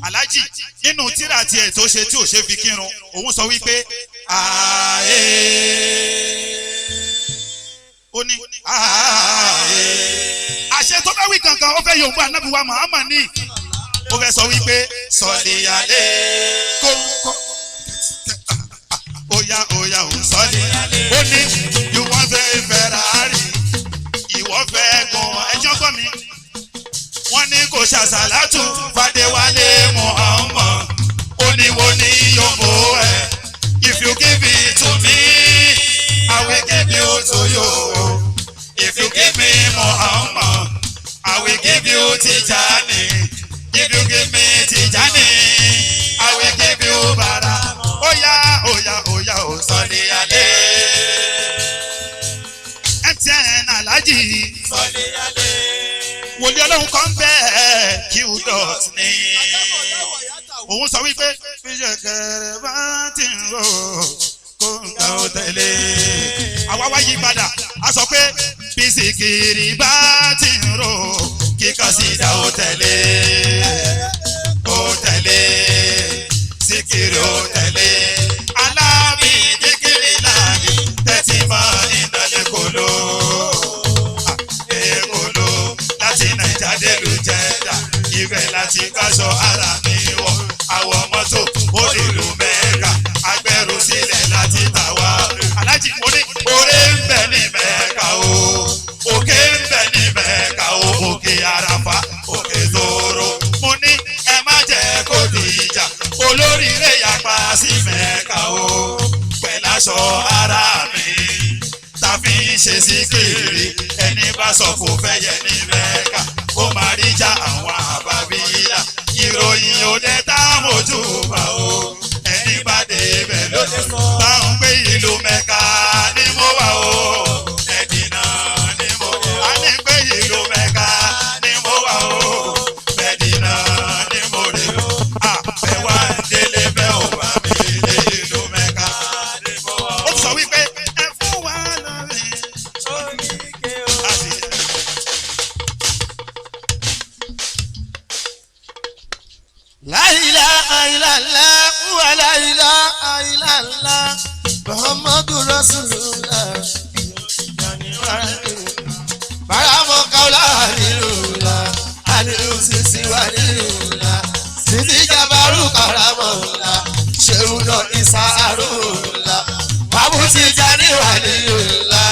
Alhaji nínú tírà tiẹ̀ tó ṣe tí ò ṣe fi kírun òun sọ wípé ààyè ó ní ààyè àṣẹ tó fẹ́ wí kankan ó fẹ́ yòǹbó ànábì wa Muhammad ní ó fẹ́ sọ wípé sọ̀lìyàlẹ̀ kó kó oya oya ò sọ̀lìyàlẹ̀ ó ní you want a Ferrari ìwọ fẹ́ gan ẹjọ́ gbọ́ mi wọ́n ní kò ṣàṣàlátù Fadéwálé Muhammad ó ní wo ní yòǹbó ẹ̀ if you give it to me I will give you to you if you give me Muhammad I will give you Tijani if you give me Tijani I will give you Bara oya oya oya o sọ̀lìyàlẹ̀ MTN Alhaji Sọ̀lìyàlẹ̀. wòlíì Ọlọ́run kan bẹ́ẹ̀ q dot ní. Òun sọ wípé fíjẹ̀kẹ̀rẹ̀ bá ti ń rò kó ń gbà ó tẹ̀lé. Àwa wá yí padà, a sọ pé bisikiri bá ti ń rò kíkọ́ sí ìdá ó tẹ̀lé. Ó tẹ̀lé, síkiri ó tẹ̀lé. Alábì díkìrì láàyè tẹ́tí mọ́ ìnàlẹ́ kòló èkóló láti nàìjà délùú jẹ́dá ibẹ̀ láti gbàṣọ ara mi wọ̀ àwọ̀ mọ́tò ó dìlù mẹ́ka agbẹ́rù sílẹ̀ láti tà wá. Aláàjì mo ní oore ń bẹ ní mẹ́ka o òkè ń bẹ ní mẹ́ka o òkè àràfà òkè zoro mo ní ẹ má jẹ́ kó di ìjà olóríire yapa sí mẹ́ka o pẹ̀láṣọ ara mi tàfi ń ṣe síkìrì ẹni bá sọ kò fẹ́ yẹ ní mẹ́ka ó máa rí já àwọn àbábíyá ìròyìn òde táwọn ojú bá o ẹni bá dé ibẹ̀ ló lè sọ. Táwọn pé ìlú mẹ́ka ni mo wà o Mẹ́dínà ni mo wà. A ní pé ìlú mẹ́ka ni mo wà o Mẹ́dínà ni mo rè o. Àbẹ̀ wá délé bẹ́ẹ̀ ò bá mi dé ìlú mẹ́ka ni mo wà. Ó sọ wípé ẹ fún wa lórí. La ilaha illallah wa la ilaha illallah Muhammadu Rasulullah. Bàrámọ̀ kaula àlìlúlá, àlìlú sisi wà nílùlá, sisi jabaru karamọ̀lá, ṣéwù náà isa arúlá, bàbú ti jáde wà nílùlá,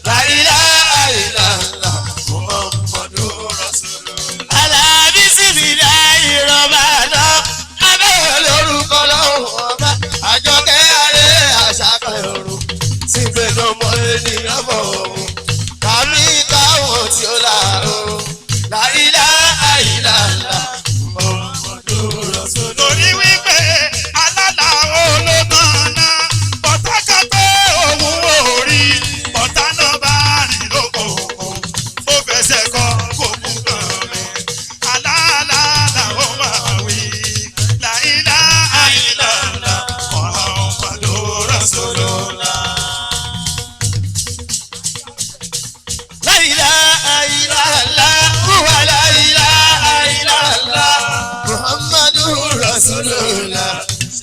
la ilaha illallah Muhammadu Rasulullah. Alábí síbi láì rọ̀bà náà, abẹ́rẹ́ lórúkọ lọ́wọ́ ọba, àjọkẹ́ ayé àṣàkẹ́ ọ̀run, síbẹ̀ lọ́mọ ènìyàn bọ̀ ọ̀hún kàmí káwọn tí ó láàrún láìlá àìlàlà Muhammadu Rasulullah. Torí wípé alálà olótàn náà ọ̀tá kan pé òun ò rí ọ̀tá náà bá rìn lóko ó fẹsẹ̀ kọ kó kú kan mi alálà làwọn máa wí láìlá àìlàlà Muhammadu Rasulullah. Láìlá àìlàlà wà láìlá àìlàlà Muhammadu Rasulullah.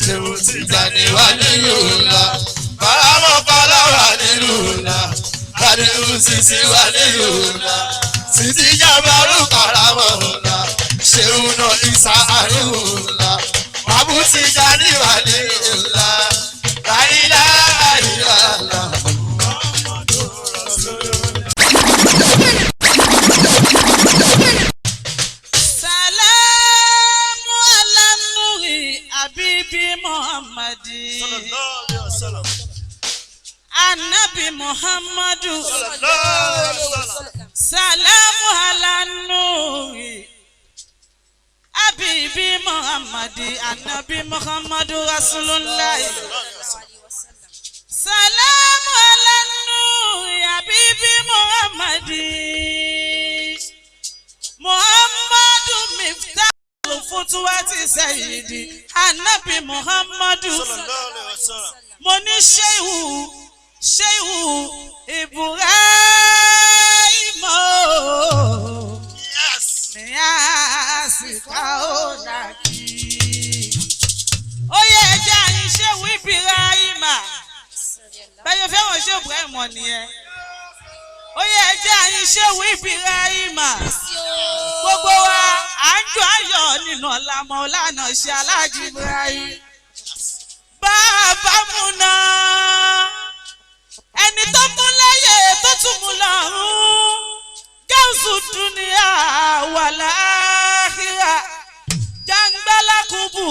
Ṣéwù Tìjàní wà nílùú ńlá, Bàrámọ̀ Kọ́lá wà nílùú ńlá, Bàdéhùn Sisi wà nílùú ńlá, Sisi Jabaru Karamọ̀ ńlá, Ṣéwù náà Isa Àríwú ńlá, Bàbú Tìjàní wà nílùú ńlá, Láìlá àìlàlà. Salamu ala nuri abibi Muhammadi. Sallallahu alaihi wasallam. Anabi Muhammadu. Sallallahu alaihi wasallam. Salamu ala nuri abibi Muhammadi. Anabi Muhammadu Rasulullah. Salamu ala nuri abibi Muhammadi. Muhammadu Miftah Futuwati Sayyidi. Anabi Muhammadu. Sallallahu alaihi wasallam. Mo ní Shehu Shehu Ibrahim. Ibrahima bẹ́ẹ̀ fẹ́ràn ṣé Ibrahim nìyẹn. Ó yẹ ẹjẹ́ àyín ṣéwù Ibrahima. Gbogbo wa à ń jọ ayọ̀ nínú ọ̀la Mọ̀lánà ṣe Aláàjì Ibrahim. Bàbá múná ẹni tó mú láyé tó tún mú lọ́rùn gáúsù dúníà wà láhìrà jàǹgbálákùbù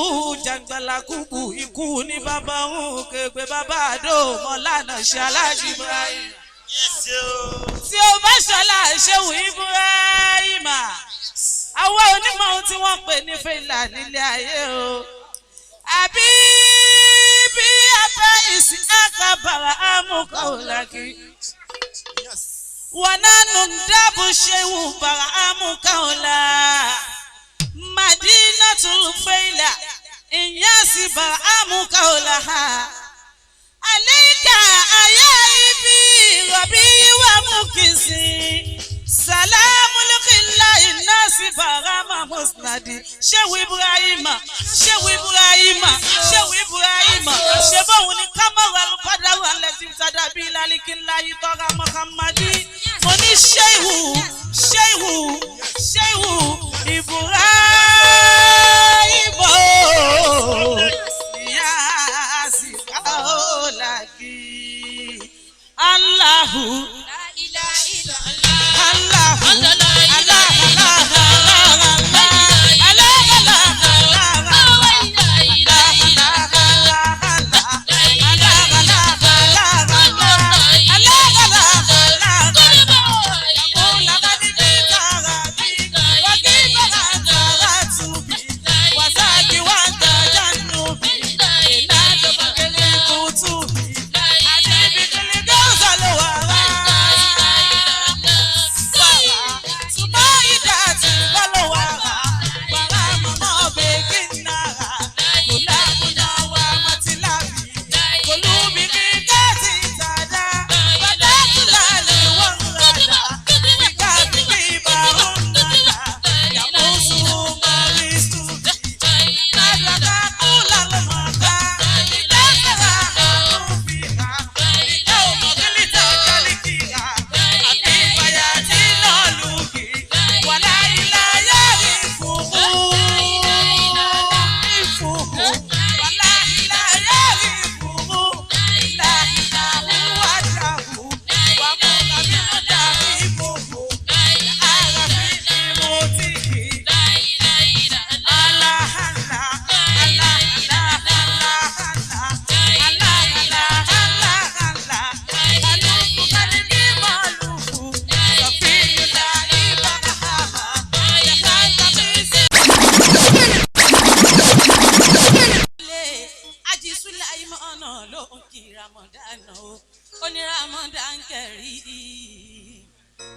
jàǹgbálákùbù ikú ní bàbá òun kégbé bàbá àdó Mọ̀lánà ṣe Aláàjì Ibrahim. Tí o bá ṣọlá ṣéwù Ibrahima àwa onímọ̀ ohun tí wọ́n pè ní fìlà nílé ayé o. Àbí bí abẹ́ ìsìn àkàbàrà amúkọ̀ọ́lákì. Wọnánú dábò ṣéwù bàrà amúkọ̀ọ́lá. Màdínà tún fẹ́lá ìyá sì bàrà amúkọ̀ọ́lá. Àlékà ayé ibi rọ̀bí wà mú kìsì. Salamu lukila inasi barama musnadi. Ṣéwù Ibrahima, Ṣéwù Ibrahima, Ṣéwù Ibrahima. Ṣé bóun ni Kámọ́rù Alùpàdàrú Alẹ́sì Sádàbí Lálíkìlá Ìtọ́ra Mọ̀hámádì? Mo ní Ṣéwù, Ṣéwù, Ṣéwù Ibrahima. Yasi kaolaki. Allahu. Allahu.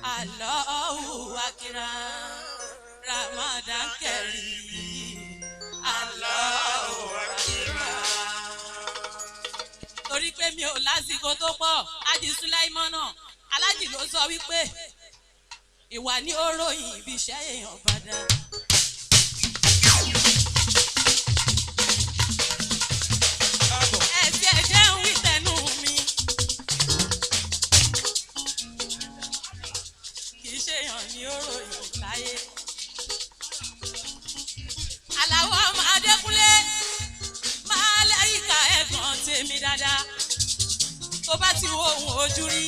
Allahu akbar Ramadan Kareem Allahu akbar. Torí pé mi ò lásìkò tó pọ̀, Ájì Sùláìmọ́nà Alájì ló sọ wípé ìwà ni ó ròyìn ibi iṣẹ́ èèyàn padà. Ẹ̀sìn ẹ̀jẹ̀ ń wí tẹnu mi. Kì í ṣèyàn ni ó ròyìn láyé. Àlàó ọmọ Adékúnlé máa lẹ́yìnká ẹ̀gbọ́n tèmi dáadáa. Tó bá ti wo ohun ojú rí,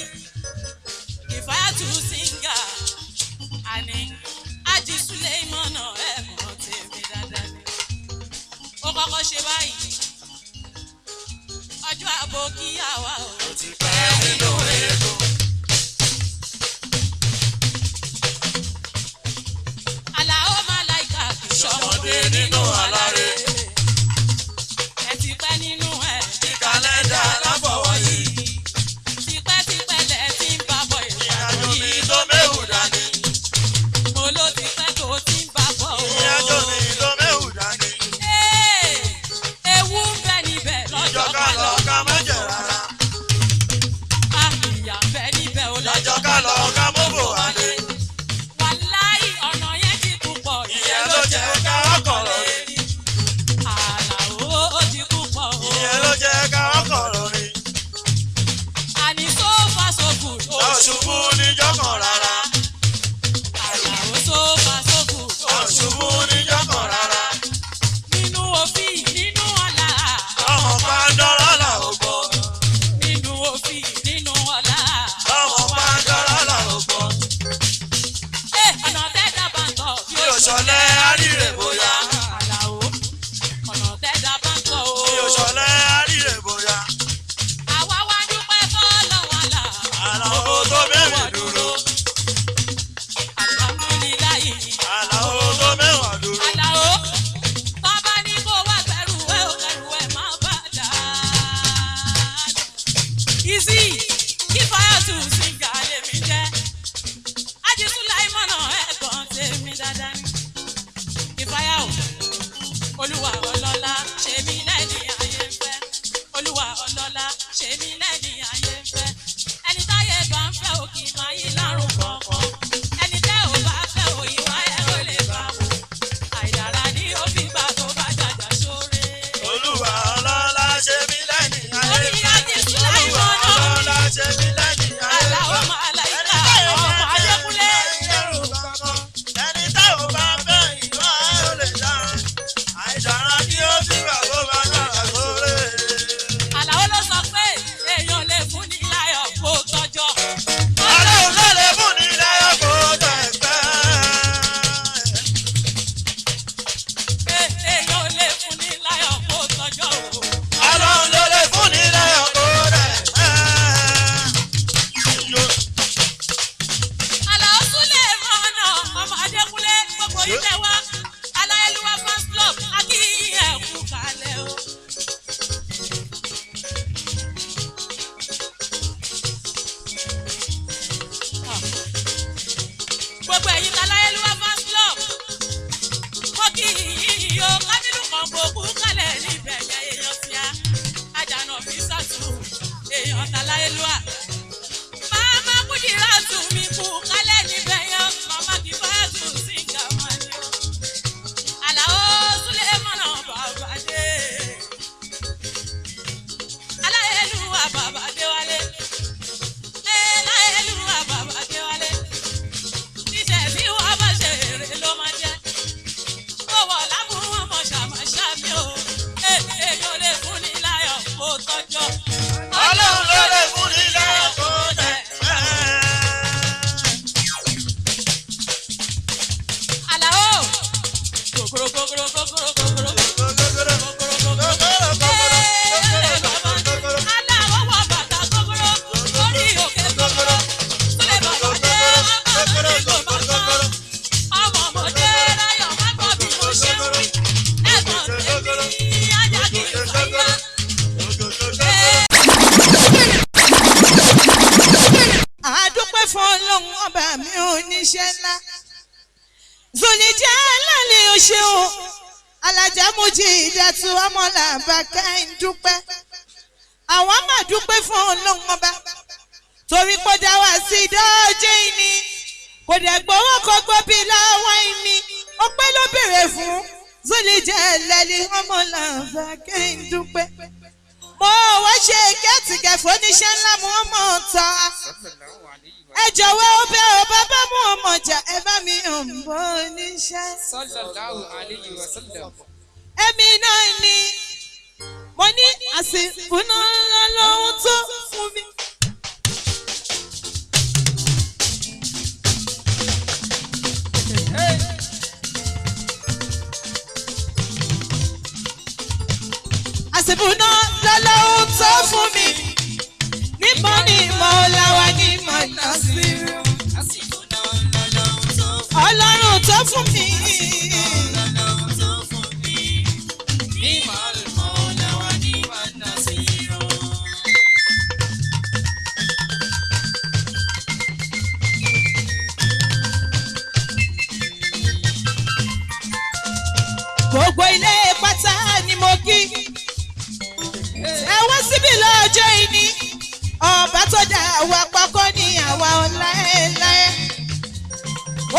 Kìfáyàtú síngà àní Ájì Sùlẹ́mọ̀nà ẹ̀gbọ́n tèmi dáadáa ni. Ó kọ́kọ́ ṣe báyìí, ọjọ́ àbò kíyàwó ò ti pẹ́ nínú eégún. Àlàó Màláìkà kì í ṣọmọdé nínú aláré. Ẹ ti pẹ́ nínú ẹ̀. Ní kàlẹ́ndà aláfọwọ́yí. Tipẹ́tipẹ́ lẹ ti ń bá bọ̀ Ìrìnàjò mi yìí. tó méhù dání. Mo ló ti pẹ́ tó ti ń bá bọ̀ o. Ìrìnàjò mi tó méhù dání. Ee, ewu ń bẹ níbẹ̀ lọ́jọ́ Ìjọ ká lọ ká má jẹ rárá. Ah, ṣubú níjọ́ kan rárá. Àlàó tó bá sókù. Ò ṣubú níjọ́ kan rárá. Nínú òfin nínú ọ̀la. Ọmọ pàǹdọ́rọ́ là ó gbọ́. Nínú òfin nínú ọ̀la. Ọmọ pàǹdọ́rọ́ là ó gbọ́. Ẹ ọ̀nà tẹ́dá bá ń tọ̀ Bí o ṣọlẹ̀ àríre bóyá. Àlàó ọ̀nà tẹ́dá bá ń tọ̀ o. Bí o ṣọlẹ̀ àríre bóyá. Àwa wá dúpẹ́ fọ́lọ́run àlà. Àlàó tó mẹ́rin dúró. Alhamdulilayi. Àlàó tó mẹ́wàá dúró. Àlàó bàbá ní kó wá gbẹrù ẹ ò gbẹrù ẹ má bà dà. Easy kí fáyọ̀tù sìgá lèmi jẹ́. Ajísúláìmọ̀nà ẹ̀gbọ́n tèmi dáadáa ni. Ìfáyà o, Olúwa ọlọ́lá ṣe mí lẹ́ni ayé ń fẹ́. Olúwa ọlọ́lá ṣe mí lẹ́ni ayé ń fẹ́. Ẹni táyé bá ń fẹ́ òkì máa yí lárùn kọ̀ọ̀kan. Ẹni tẹ́ ò bá fẹ́ òyìnbá ẹ̀ ó lè bá wò. Àìdára ni ó fi gbà tó bá jàjà sóre. Olúwa ọlọ́lá ṣe mí lẹ́ni ayé Orí fẹ́. Olúwa Ajísúláìmọ̀nà ọlọ́lá ṣe mí lẹ́ni ayé Àlàó fẹ́. Màláíkà ọmọ Adékúnlé. Ẹni tá ò bá fẹ́ ìwà ẹ̀ ò lè dá. Àìdára ni ó fi gbà tó bá jàjà sóre. Àlàó ló sọ pé èèyàn lè fún ní láyọ̀ kó tọ́jọ́. Ọlọ́run ló lè fún ní láyọ̀ kó tẹ̀ pẹ́. Pé èèyàn lè fún ní láyọ̀ kó tọ́jọ́ o. Ọlọ́run ló lè fún ní láyọ̀ kó tẹ̀ pẹ́. Àlàó Súlẹ̀ mọ́nà ọmọ Adékúnlé gbogbo ilé wa. Aláyélúwà fans club akíyìn ẹ̀ kú kalẹ̀ o. Gbogbo ẹ̀yin aláyélúwà fans club. Mo kí yín o, Kábílù kan kò kú kalẹ̀ níbẹ̀ yẹn èèyàn tíá. Àjànà fi sàtú èèyàn tàláyélúwà. Màmá Kúdírátù mi kú kálẹ̀ níbẹ̀ yẹn, màmá Kìfáyàtù sí gàmà ni o. Àlàó Súlẹ̀mọ́nà bàbá dé. Aláyélúwà bàbá dé wálé. Aláyélúwà bàbá dé wálé. Níṣẹ́ tí wọ́n bá ṣe èrè ló máa jẹ́. Ó wọ̀ lábúrú ọmọ ṣàmàṣàmì o. Èèyàn lè fún ní láyọ̀ kó tọ́jọ́. Ọlọ́run ló lè fún ní láyọ̀ kó tẹ̀ pẹ́. Àlàó kòkòrò kòkòrò kòkòrò kòkòrò kòkòrò kòkòrò. Ee, bàbá Aláwọ̀ wọ bàtà kòkòrò orí òkè kòkòrò. Súlẹ̀ bàbá dé ọmọ mi kò má tán. Ọmọ mo dé láyọ̀ má gbọ́ bí mo ṣe ń wí. Ẹ̀gbọ́n tèmi ajá kì í fàyà. Àdúpẹ́ fún Ọlọ́run ọba mi oníṣẹ́ ńlá. Zòlìjẹ́ lálẹ́ oṣù alájà mojí ìdàtú ọmọlàbà kẹ́hìn dúpẹ́. Àwọn máa dúpẹ́ fún Ọlọ́run ọba torí kó dá wá sí dọ́jẹ́ ìní kò dẹ̀ gbowó kó gbóbi lọ́wọ́ ìní ọpẹ́ ló béèrè fún Zòlìjẹ́ lálẹ́ ọmọlàbà kẹ́hìn dúpẹ́. Mo wá ṣe kẹ́tìkẹ́fọ́ oníṣẹ́ ńlá mu ọmọ ta ẹ jọ̀wọ́ ó bẹ́ ọ bàbá mú ọmọ jà ẹ bá mi ń bọ́ oníṣẹ́. Sallallahu alayhi wa sallam. Èmi náà ni mo ní àsìkò náà lọ́wọ́ tó fún mi. Àsìkò náà lọ́wọ́ tó fún mi. Nímọ̀ ni mo láwa ní mọ̀ náà sí. Ọlọ́run tó fún mi. Gbogbo ilé pátá ni mo kí. Ẹ wá síbí lọ́jọ́ ìní. Ọba tó dá àwa pakọ́ ní àwa ọ̀láẹ́láẹ́.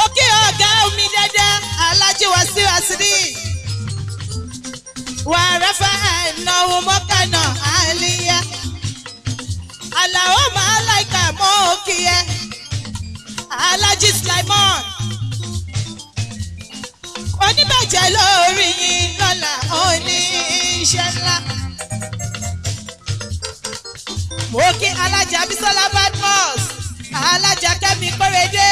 Ó kí ọ̀gá omi dáadáa, Alájí Wasiu Asiri. Wàràfà ìnáwó mọ́kànà àlíyá. Àlàó máa láìka mọ́ òkè ẹ. bàjẹ́ lórí yín lọ́la oníṣẹ́ ńlá. Mo kí alájà Bísọ́lá Badmus, alájà Kẹ́mi Kórèdé,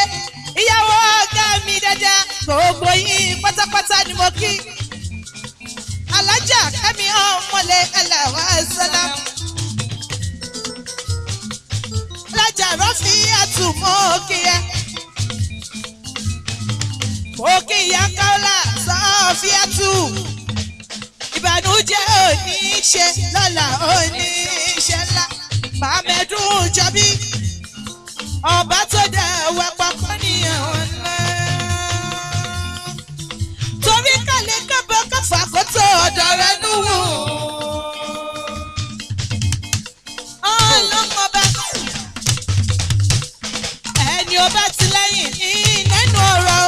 ìyàwó ọ̀gá mi dáadáa, gbogbo yín pátápátá ni mo kí. Alájà Kẹ́mi ọmọlé ẹlẹ́wà sọ́lá. Alájà Rọ́fì àtúmọ̀ kí ẹ. Mo kí ìyá Kọ́lá Sọ́fíàtù. Ìbànújẹ́ òní ṣe lọ́la òní ṣe ńlá. Màmẹ́dùn jọbí. Ọba tó dẹ̀ wá papọ̀ nìyẹn ńlá. Torí kàlẹ́ kábọ̀ káfà kó tó ọ̀dọ̀ rẹ̀ nù wò. Ọlọ́mọba ẹni ọba ti lẹ́yìn ní nínú ọ̀rọ̀.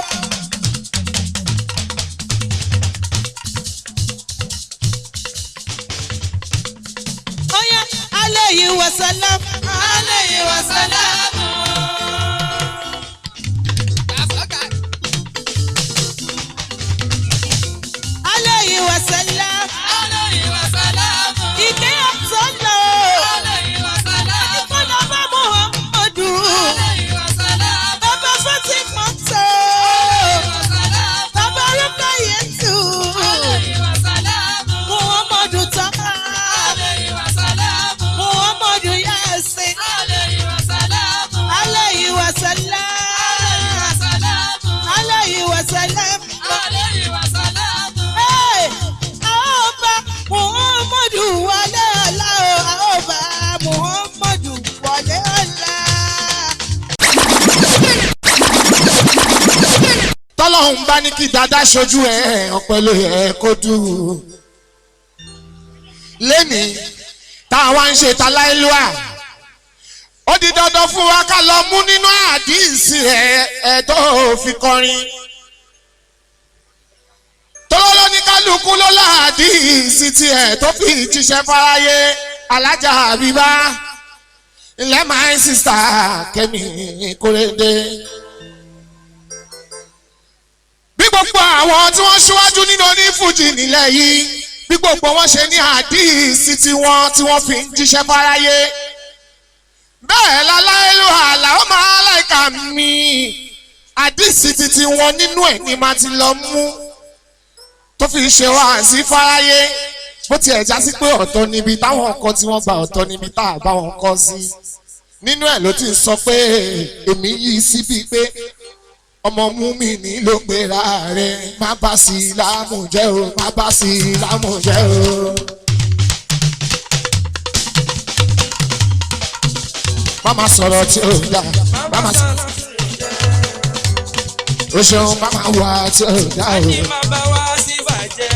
Oya alayhi wa salam, alayhi wa salam. Alayhi wa salam, Alayhi wa salam. ìkẹ́ ọ̀tọ̀ lọ. Alayhi wa salam. Ìkọlọ́ bá Muhammadu. Alayhi wa salam. Bàbá Fatima tó. Alayhi wa salam. Bàbá Rukayatu. Alayhi wa salam. Muhammadu Taha. Alayhi wa salam. Muhammadu Yasin. Alayhi wa salam. Alayhi wa salam. Alayhi wa salam. Alayhi wa salam. Alayhi wa salam. Hey! Àọba Muhammadu wọlé ọlá o. Àọba Muhammadu wọlé ọlá. Tọ́lọ́hún bá ní kí dada ṣojú ẹ̀, ọpẹ́ ló yẹ kó dùn. Lẹ́nìí tá a wá ń ṣe ta láìlúà, ó di dandan fún wa ká lọ mú nínú àdíìsì ẹ̀ ẹ̀ tó fi kọrin. Tọ́lọ́ ní kálukú ló láàdíìsì tiẹ̀ tó fi jíṣẹ́ fáráyé. Alájà Àbíbá ilẹ̀ my sister Kẹ́mi Kórèdé, bí gbogbo àwọn tí wọ́n ṣíwájú nínú onífújì nílẹ̀ yìí, bí gbogbo wọn ṣe ní àdíìsì tiwọn tí wọ́n fi ń jíṣẹ́ fáráyé, bẹ́ẹ̀ láláìlú àlàó máa láìka mi àdíìsì titi wọn nínú ẹ̀ ní máa ti lọ mú tó fi ṣe wá sí fáráyé. Bó tiẹ̀ já sí pé ọ̀tọ̀ níbi táwọn kọ tí wọ́n gba, ọ̀tọ̀ níbi tá a bá wọn kọ sí. Nínú ẹ̀ ló ti sọ pé èmi yìí síbi pé ọmọ mú mi ní ló pera rẹ̀, má bá sí i láàmú jẹ́ o, má bá sí i láàmú jẹ́ o. Má má sọ̀rọ̀ tí ó dá, má má sọ̀rọ̀ o ṣeun, má má wà tí ó dá o. Ní má bá wá sí bàjẹ́.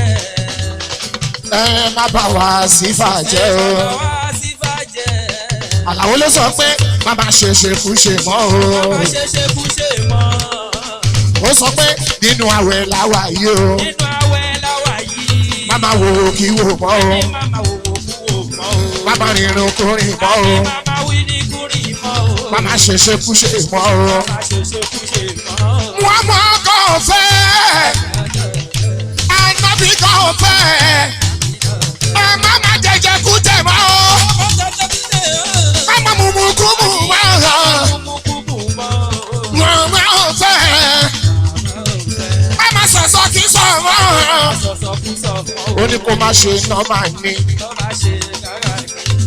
Ẹ má bá wa sí fàjẹ́ o. Má bá wá sí bàjẹ́. Àlàó ló sọ pé má má ṣe ṣe kú ṣe mọ́ o. Má ṣe ṣe kú ṣe mọ́. Ó sọ pé nínú àwẹ̀ làwà yìí o. Nínú àwẹ̀ láwà yìí. Má má wo kí wò mọ́ o. Ní má má wò wò kú wò mọ́ o. Má má rìnrìn kúrìn mọ́ o. Ní má má wí ní kúrì mọ́ o. Má má ṣe ṣe kú ṣe mọ́ o. Má ṣe ṣe kú ṣe mọ́ o. Wọ́n mọ̀ kò fẹ́, ànábì kò fẹ́, ẹ má má jẹjẹ kú jẹ mọ́ o. Má má mú kú mú mọ́ o. Wọ́n mọ̀ ò fẹ́, má má sọ̀sọ̀ kí sọ̀ mọ́ o. Ó ní kó má ṣe nọ́mà ní.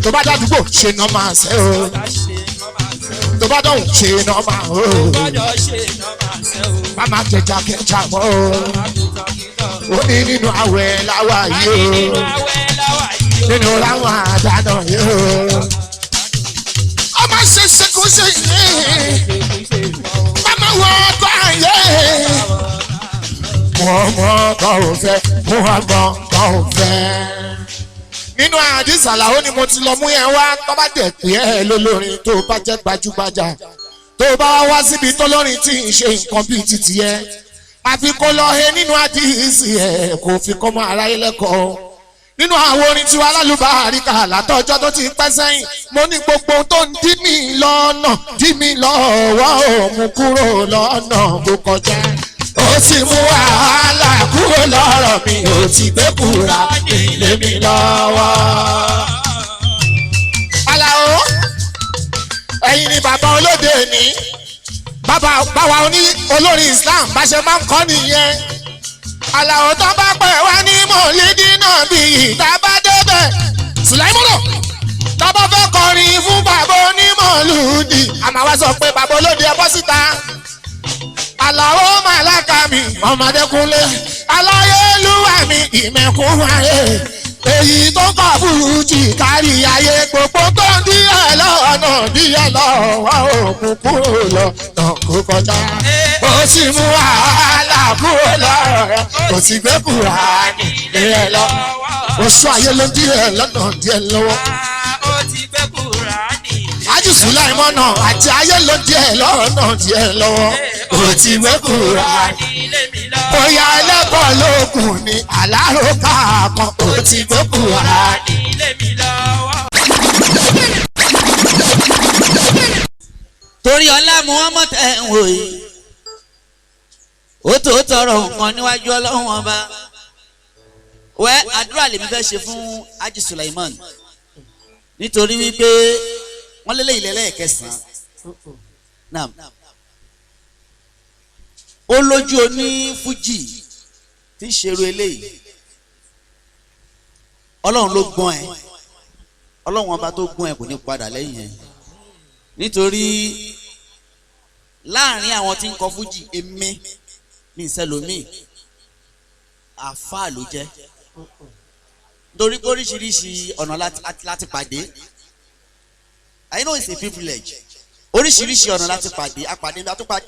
Tó bá dádúgbò ṣe nọ́mà ṣe o. Tó bá dọ̀hùn ṣe nọ́mà o. Má má jẹjà kẹjà mọ́ o. Ó ní nínú àwẹ̀ láwà yìí o. Nínú láwọn àdánà yìí o. Ó má ṣe ṣekúṣe yìí. Má má wọ ọgbà yìí. Mọ̀ọ́mọ́ kan ò fẹ́, Muhammad kan ò fẹ́. Nínú àdìsàlà ó ní mo ti lọ mú yẹn wá. Tó bá dẹ̀ pé ẹ lólórin, tó bá jẹ́ gbajúgbajà, tó bá wá síbi tólórin tí ń ṣe nǹkan bíi titi ẹ, àfi kó lọ he nínú àdìsí ẹ, kò fi kọ́ mọ́ aráyé lẹ́kọ̀ọ́ nínú àwọn orin tiwa lálùbáríkà látọjọ́ tó ti pẹ́ sẹ́yìn. Mo ní gbogbo ohun tó ń dí mi lọ́nà, dí mi lọ́wọ́, ò mú kúrò lọ́nà bó kọjá. Ó ti mú wàhálà kúrò lọ́rọ̀ mi, ó ti gbé kúra nílé mi lọ́wọ́. Àlàó, ẹ̀yin ni bàbá olóde ní. Bàbá báwa oní olórin Islam bá ṣe máa ń kọ́ nìyẹn. Àlàó tó bá pẹ̀ wá ní mọ̀lídìí náà bí ìta bá débẹ̀. Sùláìmọ́nà tó bá fẹ́ kọrin fún bàbá onímọ̀lúdì, àmọ́ wá sọ pé bàbá olóde ẹ bọ́ síta. Àlàó màláka mi, ọmọdékúnlé, aláyélúwà mi, ìmẹ̀kún ayé. Èyí tó kọ̀ fújì kárí ayé gbogbo tó ń díẹ̀ lọ́nà díẹ̀ lọ́wọ́ òkun kúrò lọ́nà kó kọjá. Ó sì mú wàhálà kúrò lọ́rọ̀ rẹ̀, kò sì gbé Kùránì lé ẹ lọ. Oṣù ayé ló ń díẹ̀ lọ́nà díẹ̀ lọ́wọ́. Ó ti gbé Kùránì. Ájì Sùláìmọ́nà àti ayé ló díẹ̀ lọ́nà díẹ̀ lọ́wọ́. Kò ti gbé Kùránì. Ilé mi lọ. Bóyá ẹlẹ́bọ̀ lóògùn ni aláròkà kan kò ti gbé Kùránì. Ilé mi lọ́wọ́. Torí ọlá Muhammad ẹ̀ ń wò yìí, ó tó tọrọ nǹkan níwájú Ọlọ́run ọba. Wẹ́ àdúrà lèmi fẹ́ ṣe fún Haji Sulaiman nítorí wípé wọ́n lélẹ̀ ilẹ̀ lẹ́ẹ̀kẹsàn-án. Naam. Ó lójú oní fújì tí ń ṣerú eléyìí. Ọlọ́run ló gbọ́n ẹ, Ọlọ́run ọba tó gbọ́n ẹ kò ní padà lẹ́yìn ẹ, nítorí láàrin àwọn tí ń kọ fújì èmi ní ìsẹlómi àáfàá ló jẹ́, nítorí pé oríṣiríṣi ọ̀nà láti pàdé. I know it's a privilege. Oríṣiríṣi ọ̀nà láti pàdé, àpàdé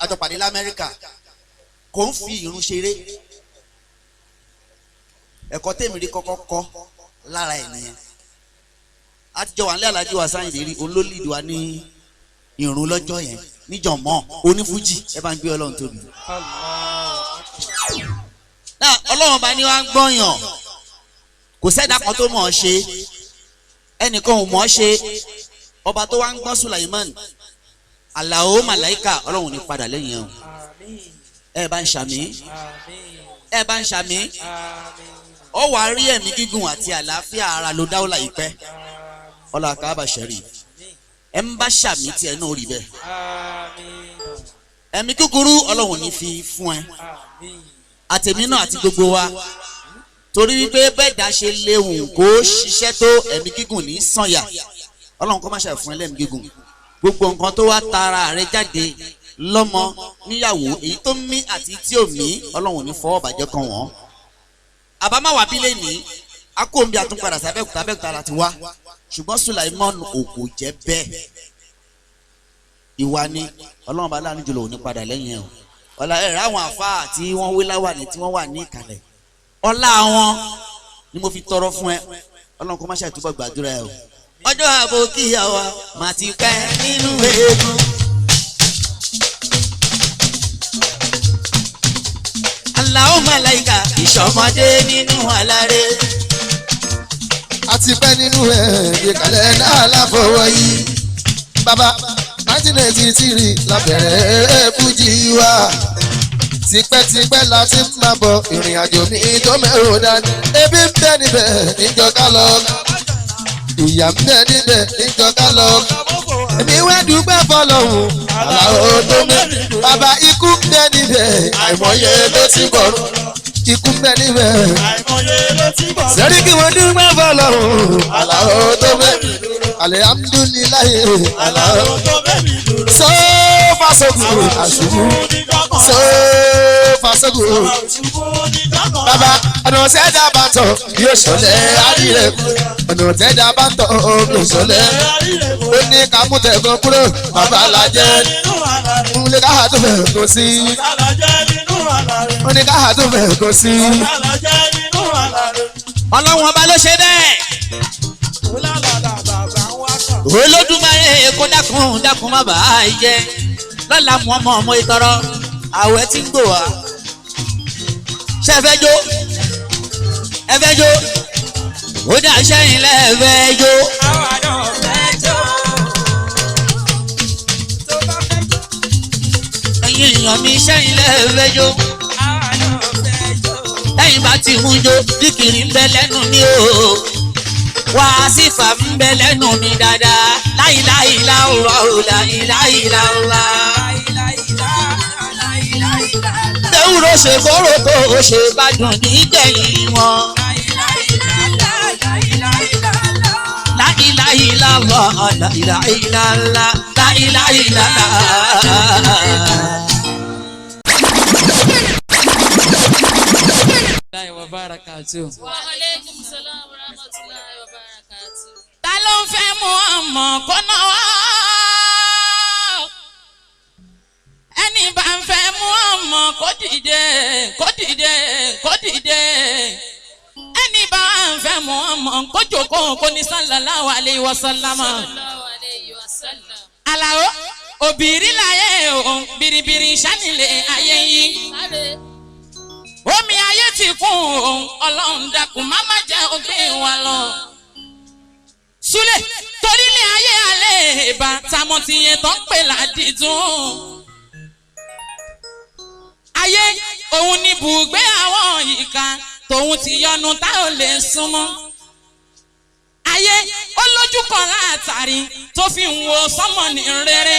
àjọpàdé lamẹ́ríkà, kò ń fi irun ṣeré. Ẹ̀kọ́ tèmi rí kọ́kọ́ kọ́ lára ẹ̀ nìyẹn. Àtijọ́ wà nílẹ̀ Alhaji wa Sáyìndé rí òun ló lead wa ní irun lọ́jọ́ yẹn níjọ̀mọ́ onífújì. Ẹ bá ń gbé Ọlọ́run tóbi. Náà Ọlọ́run bá ní wá ń gbọ́yàn, kò sẹ́dá kan tó mọ̀ ọ́ ṣe, ẹnìkan ò mọ̀ ọ́ ṣe. Ọba tó wá ń gbọ́n Sulaiman Alao Malaika, Ọlọ́run ní padà lẹ́yìn ẹ̀ o. Ẹ bá ń ṣàmì, ẹ bá ń ṣàmì, ọ wà á rí ẹ̀mí gígùn àti àlàáfíà ara ló dáwọ́lá yìí pẹ́. Ọlá Kaaba Sharif, ẹ ń bá ṣàmì tiẹ̀ náà rí bẹ́ẹ̀. Ẹ̀mí kúkúrú Ọlọ́run ní fi fún ẹ, àtẹ̀mí náà àti gbogbo wa, torí wípé bẹ́ẹ̀ dá ṣe léwu kó ṣiṣẹ́ tó ẹ̀mí gígùn ní sànyà. Ọlọ́run kó má ṣe fún ẹ lẹ́mí gígùn. Gbogbo nǹkan tó wá tara rẹ jáde lọ́mọ níyàwó, èyí tó mí àti tí ò mí, Ọlọ́run ò ní fọwọ́ bàjẹ́ kan wọ́n. Àbámáwá bílẹ̀ ní akóńbi àtúnpadà sábẹ́kúta abẹ́kúta láti wá, ṣùgbọ́n Sulaiman ò kò jẹ́ bẹ́ẹ̀. Ìwà ni Ọlọ́run bá láàánú jùlọ ò ní padà lẹ́yìn ẹ̀ o. Ọlá ẹ̀rọ àwọn àfáà tí wọ́n wé láwàní tí wọ́n wà ní ìkàlẹ̀, ọlá wọn ni mo fi tọrọ fún ẹ. Ọlọ́run kó má ṣe àtúbọ̀ gbàdúrà ẹ o. Ọjọ́ àbò kíyàwó mà ti pẹ́ nínú eegun. Alao Malaika ìṣọmọdé nínú aláré. A ti pẹ́ nínú ẹ̀ ìkàlẹ̀ náà láfọwọ́ yìí. Bàbá 1983 la bẹ̀rẹ̀ fújì wa. Tipẹ́tipẹ́ la ti ń máa bọ̀ ìrìn àjò mi tó mẹ́rù dání. Ebi ń bẹ níbẹ̀ níjọ ká lọ. Ìyà ń bẹ níbẹ̀ níjọ ká lọ. Èmi wá dúpẹ́ fọlọ́hún Àlàó tó mẹ́rin. Bàbá ikú ń bẹ níbẹ̀ àìmọye ló ti bọ̀rù. Ikú ń bẹ níbẹ̀. Àìmọye ló ti bọ̀. Sẹ́rí kí wọ́n dúpẹ́ fọlọ́hún Àlàó tó mẹ́rin. Alihamdulilayi Àlàó tó mẹ́rin dúró. So far so good àṣùbù. So far so good. Bàbá ọ̀nà tẹ́jà bá tọ̀ yóò ṣọlẹ̀ àdìrẹ̀. Ọ̀nà tẹ́jà bá tọ̀ yóò ṣọlẹ̀. Ó ní ká mú tẹ̀gàn kúrò bàbá lajẹ́. Ó ní ká tó fẹ̀ kó sí. Ó ní ká tó fẹ̀ kó sí. Ọlọ́run ọba ló ṣe bẹ́ẹ̀. Olódùmarè kó dákun dákun má bàa jẹ́. Lọ́la mú ọmọ ọmọ ìtọrọ àwẹ̀ tí ń gbò wá. Ṣé ẹ fẹ́ jó? Ẹ fẹ́ jó? Ó dà sẹ́yìn lẹ́ẹ̀fẹ́ jó. Àwa náà fẹ́ jó. Ẹ̀yin èèyàn mi sẹ́yìn lẹ́ẹ̀fẹ́ jó. Àwa Lẹ́yìn bá ti ń jó, díkìrì ń bẹ lẹ́nu mi o. Wàásìfà ń bẹ lẹ́nu mi dáadáa. Láìláìláwọ̀ láìláìláwọ̀. Ewúro ṣe kóró kó o ṣe gbádùn nígbẹ̀yìn wọn. Láìláìláwọ̀ láìláìláwọ̀ láìláìláwọ̀. Wa alaikum salam wa rahmatullahi wa barakatuh. Ta ló ń fẹ́ mú ọmọ kọ́nà wá? Ẹni bá ń fẹ́ mú ọmọ kó dìde, kó dìde, kó dìde. Ẹni bá ń fẹ́ mú ọmọ kó jókòó kó ní sallallahu alayhi wa sallam. Sallallahu alayhi wa sallam. Àlàó òbírí láyé òun biribiri sanilé ayé yìí. Omi ayé ti kún òun ọlọ́run dákun má má jẹ́ ògbé wa lọ. Súlẹ̀ torílẹ̀ ayé alẹ́ ìbá tamọ́ ti yẹn tó ń pè ládìtún. Ayé òun ni bùgbé àwọn ìka tòun ti yọnu tá ò lè súnmọ́. Ayé ó lójú kan látàrí tó fi ń wo sọ́mọ ní rere.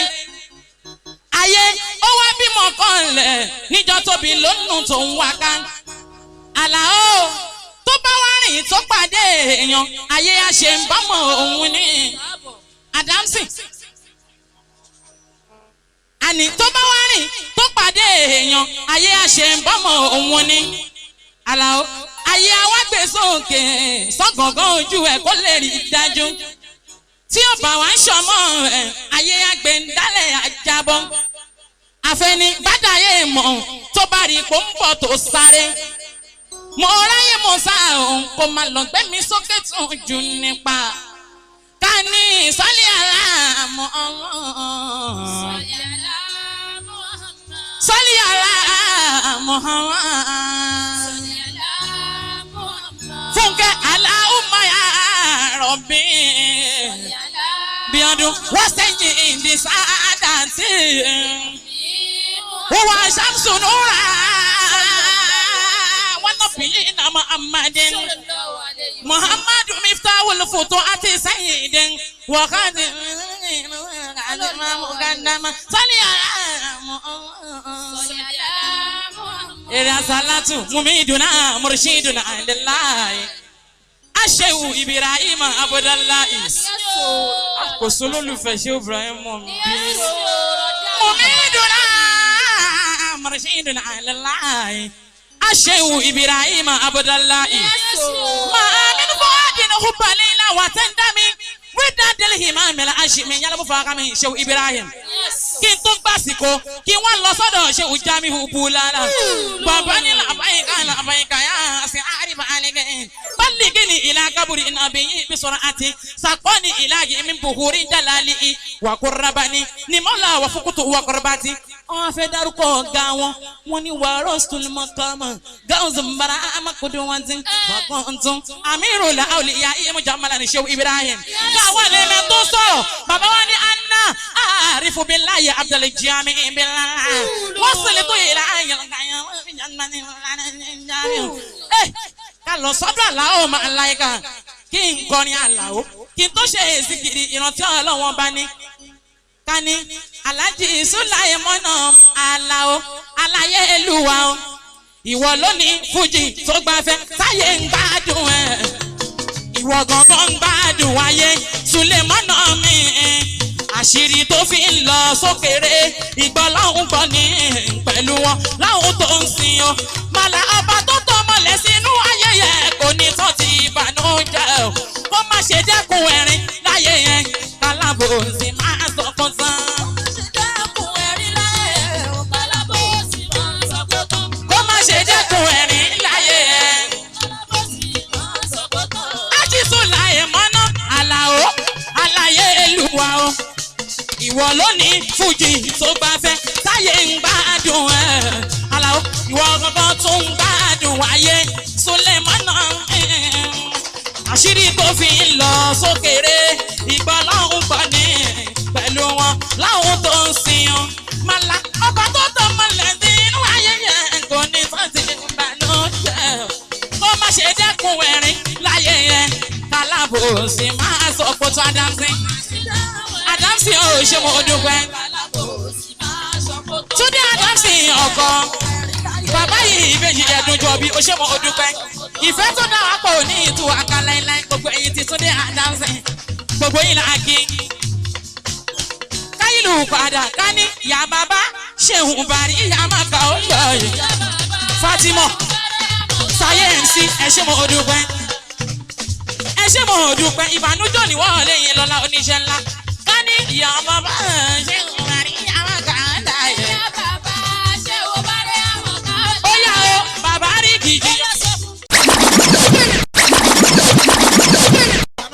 Ayé ó wá bímọ kan lẹ̀ níjọ́ tóbi lónìí tó ń wá ká. Àlàó tó bá wá rìn tó pàdé èèyàn ayé á ṣe ń bámọ̀ òun ní. Adamsi àní tó bá wá rìn tó pàdé èèyàn ayé á ṣe ń bámọ̀ òun ní. Àlàó ayé á wá gbé sókè sọ́gàngán ojú ẹ̀ kó lè rí dájú. Tí ó bá wá ń ṣọmọ ẹ̀ ayé á gbé ń dálẹ̀ ajábọ́. Àfẹni bàdáyé mọ̀ tó bá rí kó ń bọ̀ tó sáré. Mo ráyè mo sá òun kó má lọ gbé mi sókè tún jù nípa. Ká ní sọ́lé aláàmọ́ sọ́lé aláàmọ́ Fúnkẹ́ aláhùnmá yà rọ̀bì. Bíọ́dún wọ́n sẹ́yìn ìdí sáádà tí. Wọ́n ṣàmùsùn nùrà. Wọ́n nà bí iná Muhammadin. Muhammadu miftahul futuhati sayyidin. Wọ́kàtí sọ́lé aláàmọ́. Èrè àsálàtù mumiduna murshiduna lillahi. Aṣewu Ibrahim Abdullahi. Kò sólólùfẹ́ ṣé Ibrahim mọ̀ mí bí. Mumiduna murshiduna lillahi. Aṣewu Ibrahim Abdullahi. Màá min fuadin hubba Layla wa tandami. Wíńdà délé ìmáàmì Hashimi yálà bó fara mi ṣewu Ibrahim. Kí n tó gbàsìkò kí wọ́n lọ sọ́dọ̀ ṣewu Jamiu Bulala. Bàbá ní làbáyíká làbáyíká yá sí àríwá àlẹ́gẹ́. Bálígì ní ìlà kábùrì nàbí yìí bí sọ̀rọ̀ àti sàkọ́ni ìlà yìí mi buhuri jalali wà kúrabani ní mọ́lá wà fúkútù wà kúrabati. Wọ́n fẹ́ dárúkọ ọ̀gá wọn, wọ́n ní wàrọ̀ sùlùmọ̀kọ́mọ̀ gáwùsù mbàrà amakudu wọn ti fàkọ́ntún. Àmírù la àwòlíyá iye jamala ní ṣewu Ibrahim. Káwọn lè mẹ́ tó sọ̀rọ̀, bàbá wa ní Anna àrífù billahi Abdul Jami billah. Wọ́n sì lè tó yìí ká lọ sọ́dọ̀ Àlàó màláíkà kí n kọrin Àlàó kí n tó ṣe èsìkiri ìrántí Ọlọ́wọ́n bá ní. Ká ní Alhaji Sulaimọ́nà Àlàó aláyé elúwa o. Ìwọ ló ní Fújì tó gbafẹ́ táyé ń gbádùn ẹ̀. Ìwọ gangan ń gbádùn ayé Sulaimọ́nà mi. Àṣírí tó fi ń lọ sókèrè ìgbọ́ láwọn gbọ́ ní pẹ̀lú wọn láwọn tó ń sin o. Màlà ọba tó tọ́ mọ̀lẹ́ sínú ayẹyẹ kò ní tán ti ìbànújẹ́ o. Kó má ṣe dẹ́kun ẹ̀rín láyé yẹn kálábòsí máa sọ kán tán. Kó má ṣe dẹ́kun ẹ̀rín láyé yẹn. Ajísù láyé mọ́ná Àlàó aláyé elúwa o. Ìwọ ló ní Fújì tó gbafẹ́ táyé ń gbádùn ẹ̀. Àlàó ìwọ gangan tó ń gbádùn ayé Sulaimọ́nà. Àṣírí tó fi ń lọ sókèrè ìgbọ́ láwọn gbọ́ ní pẹ̀lú wọn láwọn tó ń sin ọ́. Màlá ọba tó tọ́ mọ́lẹ̀ nínú ayé yẹn kò ní sọ́ọ̀tì ìbànújẹ́. Alábòsí máa sọ pọ̀tù Adamsi. Adamsi ò ṣe mo dúpẹ́. Túndé Adamsi ọkọ. Bàbá yìí ìbejì ẹ̀dùn jọ bí ó ṣe mo dúpẹ́. Ìfẹ́ tó dára pọ̀ ní ìtú àkàlà gbogbo ẹ̀yìn ti Túndé Adamsi. Gbogbo yìí là á kí. Káyìlú padà ká ní ìyá bàbá ṣéun bàrí ìyá màkà ó lọ yìí. Fatima Sáyé MC ẹ ṣé mo dúpẹ́. Ẹ ṣé mo dúpẹ́ ìbànújò ní wọ́n lè yín lọ́la oníṣẹ́ ńlá. Ká ní ìyá bàbá ṣéun bàrí ìyá màkà ó lọ yìí. Ó yá o, bàbá rí gidi.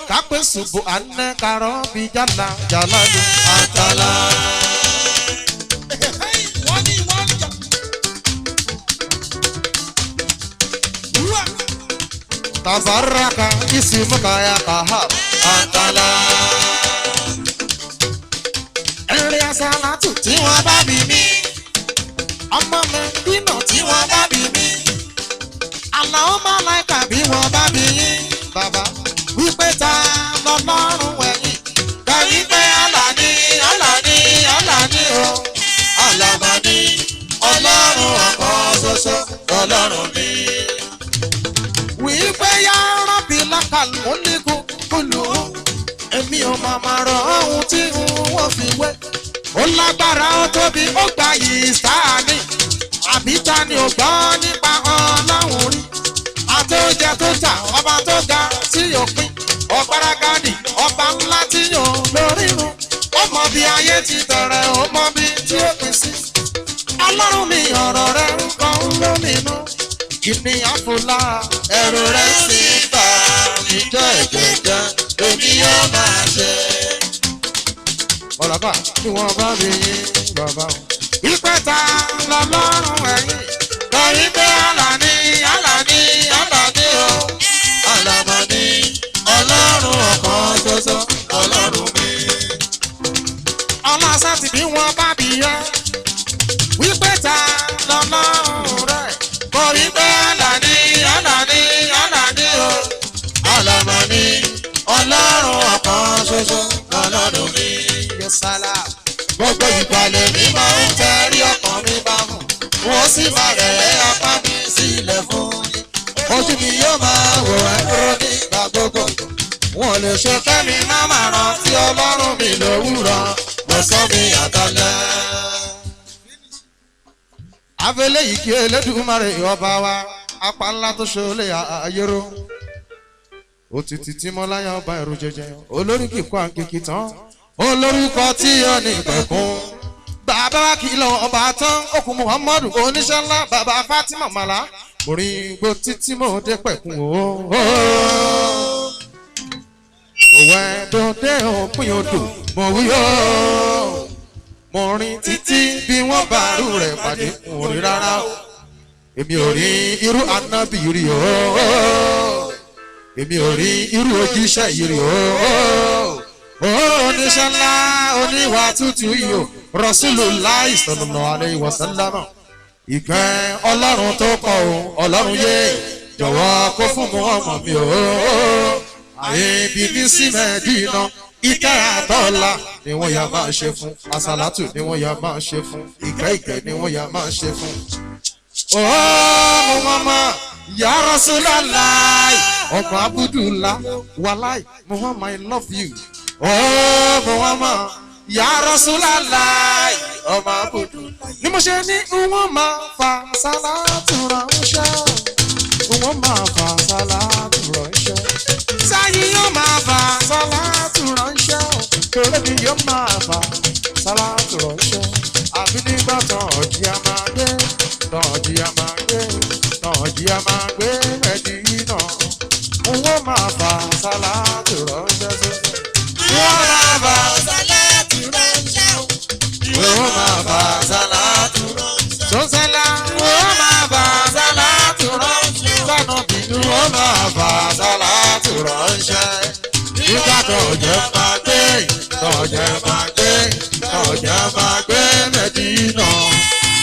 Kápẹ́ ṣubú àná karọ́ bí jàlá jàlá lu àtàlà. Tabaraka isimuka ya kahab àtàlà. Ẹ̀rẹ̀ àsálàtù tí wọ́n bá bí mi. Ọmọ mi bínú tí wọ́n bá bí mi. Àlàó máa láìka bí wọ́n bá bí yín. Bàbá wípé ta lọ́lọ́run ẹ̀yìn. Kàwí pé Àlá ni Àlá ni Àlá ni o. Àlàbà ni Ọlọ́run ọ̀kan ṣoṣo Ọlọ́run mi. Wípé yá rábì lákàlù nígun kúlù. Èmi ò máa máa rọ ohun tí n ó fi wé. Ó lágbára ó tóbi ó gba yìí sáà ní. Àbí ta ni ò gbọ́ nípa Ọlọ́run rí? Àtòjẹ tó tà ọba tó ga tí yóò pín ọ̀gbaragàdì ọba ńlá tí yóò lórírun ó mọ bí ayé ti bẹ̀rẹ̀ ó mọ bí tí ó pín sí. Ọlọ́run mi ọ̀rọ̀ rẹ̀ ń kọ́ ń lóminú ìníyàn fúnla ẹ̀rù rẹ̀ sì ń bà ìjọ ìjẹ̀jẹ̀ èmi yóò máa ṣe. Ọ̀làbà tí wọ́n bá mi yín bàbá o. Ìpẹ́ta lọ́lọ́run ẹ̀yìn torí pé Àlá ni Àlá ni Àlá ni o. Àlàmà ni Ọlọ́run ọ̀kan ṣoṣo Ọlọ́run mi. Ọlọ́sàn ti bí wọ́n bá bí yẹ. Wípé ta lọ́lọ́run rẹ̀. Torí pé Àlá ni Àlá ni Àlá ni o. Àlàmà ni Ọlọ́run ọ̀kan ṣoṣo Ọlọ́run mi. Gbogbo ìgbàlẹ̀ mi máa ń tẹrí ọkàn mi bá mú. Wọ́n sì máa rẹ̀ apá mi sílẹ̀ fún yín. Ojú mi yóò máa wò ẹ́ dúró nígbà gbogbo. Wọ́n lè ṣe kẹ́mi má máa rántí Ọlọ́run mi lówùrọ̀. Mo sọ mi àtàlẹ́. Abẹ́lé yìí kí Elédùmarè ọba wa, apá ńlá tó ṣọlẹ̀ ayérò. Òtítì tí mo láyà ọba ẹ̀rù jẹjẹ, olórí kìkọ́ àǹkìkì tán. Olórúkọ tí ó ní ìpẹ̀kun. Bàbá wa kìlọ̀ ọba tán, okùn Muhammadu oníṣẹ́ ńlá, bàbá Fatima Màlá. Mo rí igbó títí mo dé pẹ̀kun o. Mo wẹ̀ dòde òpin odò, mo wí o. Mo rìn títí bí wọ́n bá rú rẹ̀ pàdé, n ò rí rárá o. Èmi ò rí irú ànábì rí o. Èmi ò rí irú òjíṣẹ́ yìí rí o. Oníṣẹ́ ńlá oníwà tútù yìí o. Rasulullahi sallallahu alaihi wasallam. Ìkẹ́ Ọlọ́run tó kọ̀ o, Ọlọ́run yé jọ̀wọ́ kó fún mu ọmọ mi o. Àyè bíbí sí Mẹ́dínà, ìkẹ́ àtọ́lá ni wọ́n yà máa ṣe fún. Àsàlátù ni wọ́n yà máa ṣe fún. Ìkẹ́ ìkẹ́ ni wọ́n yà máa ṣe fún. Ó Muhammad ya Rasulallah ọmọ Abudullah walai Muhammad I love you. Ó Muhammad ya Rasulallah ọmọ Abudullah. Ni mo ṣe ní wọ́n máa fa sálátù ránṣẹ́. Wọ́n máa fa sálátù ránṣẹ́. Sáyé yóò máa fa sálátù ránṣẹ́. Torí mi yóò máa fa sálátù ránṣẹ́. Àbí nígbà tán ọ̀jì á máa gbé, tán ọ̀jì á máa gbé, tán ọ̀jì á máa gbé Mẹ́dínà. Wọ́n máa fa sálátù ránṣẹ́ sókè. Wọ́n máa fa Sálátù ránṣẹ́ o. wọ́n máa fa sálátù ránṣẹ́. Sọ́sẹ́lá wọ́n máa fa sálátù ránṣẹ́. Sọ́nà bínú wọ́n máa fa sálátù ránṣẹ́. Nígbà tó jẹ́ máa gbé, tó jẹ́ máa gbé, tó jẹ́ máa gbé Mẹ́dínà.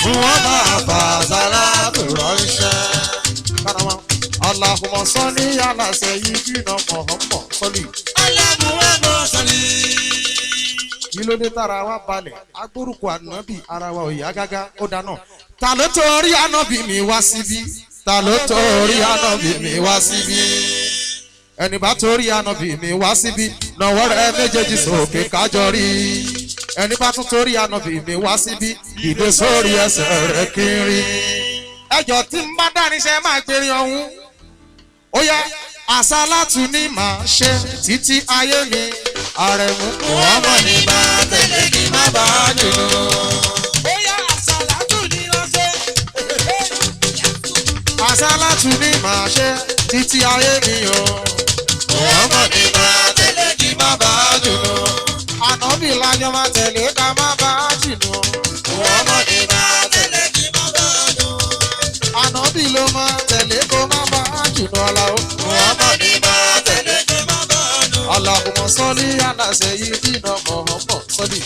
Wọ́n máa fa sálátù ránṣẹ́. Allahumma salli ala sayyidina Muhammad sọ́lì. Allahumma salli. Kí ló dé tára wa balẹ̀? Agbórúkọ ànábì ara wa ò yá gágá ó dáná. Ta ló torí ànábì mi wá síbí? Ta ló torí ànábì mi wá síbí? Ẹni bá torí ànábì mi wá síbí, nàwọ́ rẹ méjèèjì sókè kájọ rí. Ẹni bá tún torí ànábì mi wá síbí, dìde sórí ẹsẹ̀ rẹ kiri. Ẹjọ́ tí ń bá dárinṣẹ́ máa gbérin ọ̀hún. Ó yá àsálàtù ni màá ṣe títí ayé mi. Àrẹ̀mú Muhammad ní máa tẹ̀lé kí má bàa jùlọ. Ó yá àsálàtù ni wọ́n ṣe. Àsálàtù ni màá ṣe títí ayé mi o. Muhammad ní máa tẹ̀lé kí má bàa jùlọ. Ànábì lájọ máa tẹ̀lé ká má bàa jùlọ. Muhammad ní máa tẹ̀lé kí má bàa jùlọ. Ànábì ló máa tẹ̀lé kó má bàa jùlọ aláwọ̀. Muhammad ní máa tẹ̀lé kí má bàa jùlọ. Allahumma salli ala sayyidina Muhammad salli.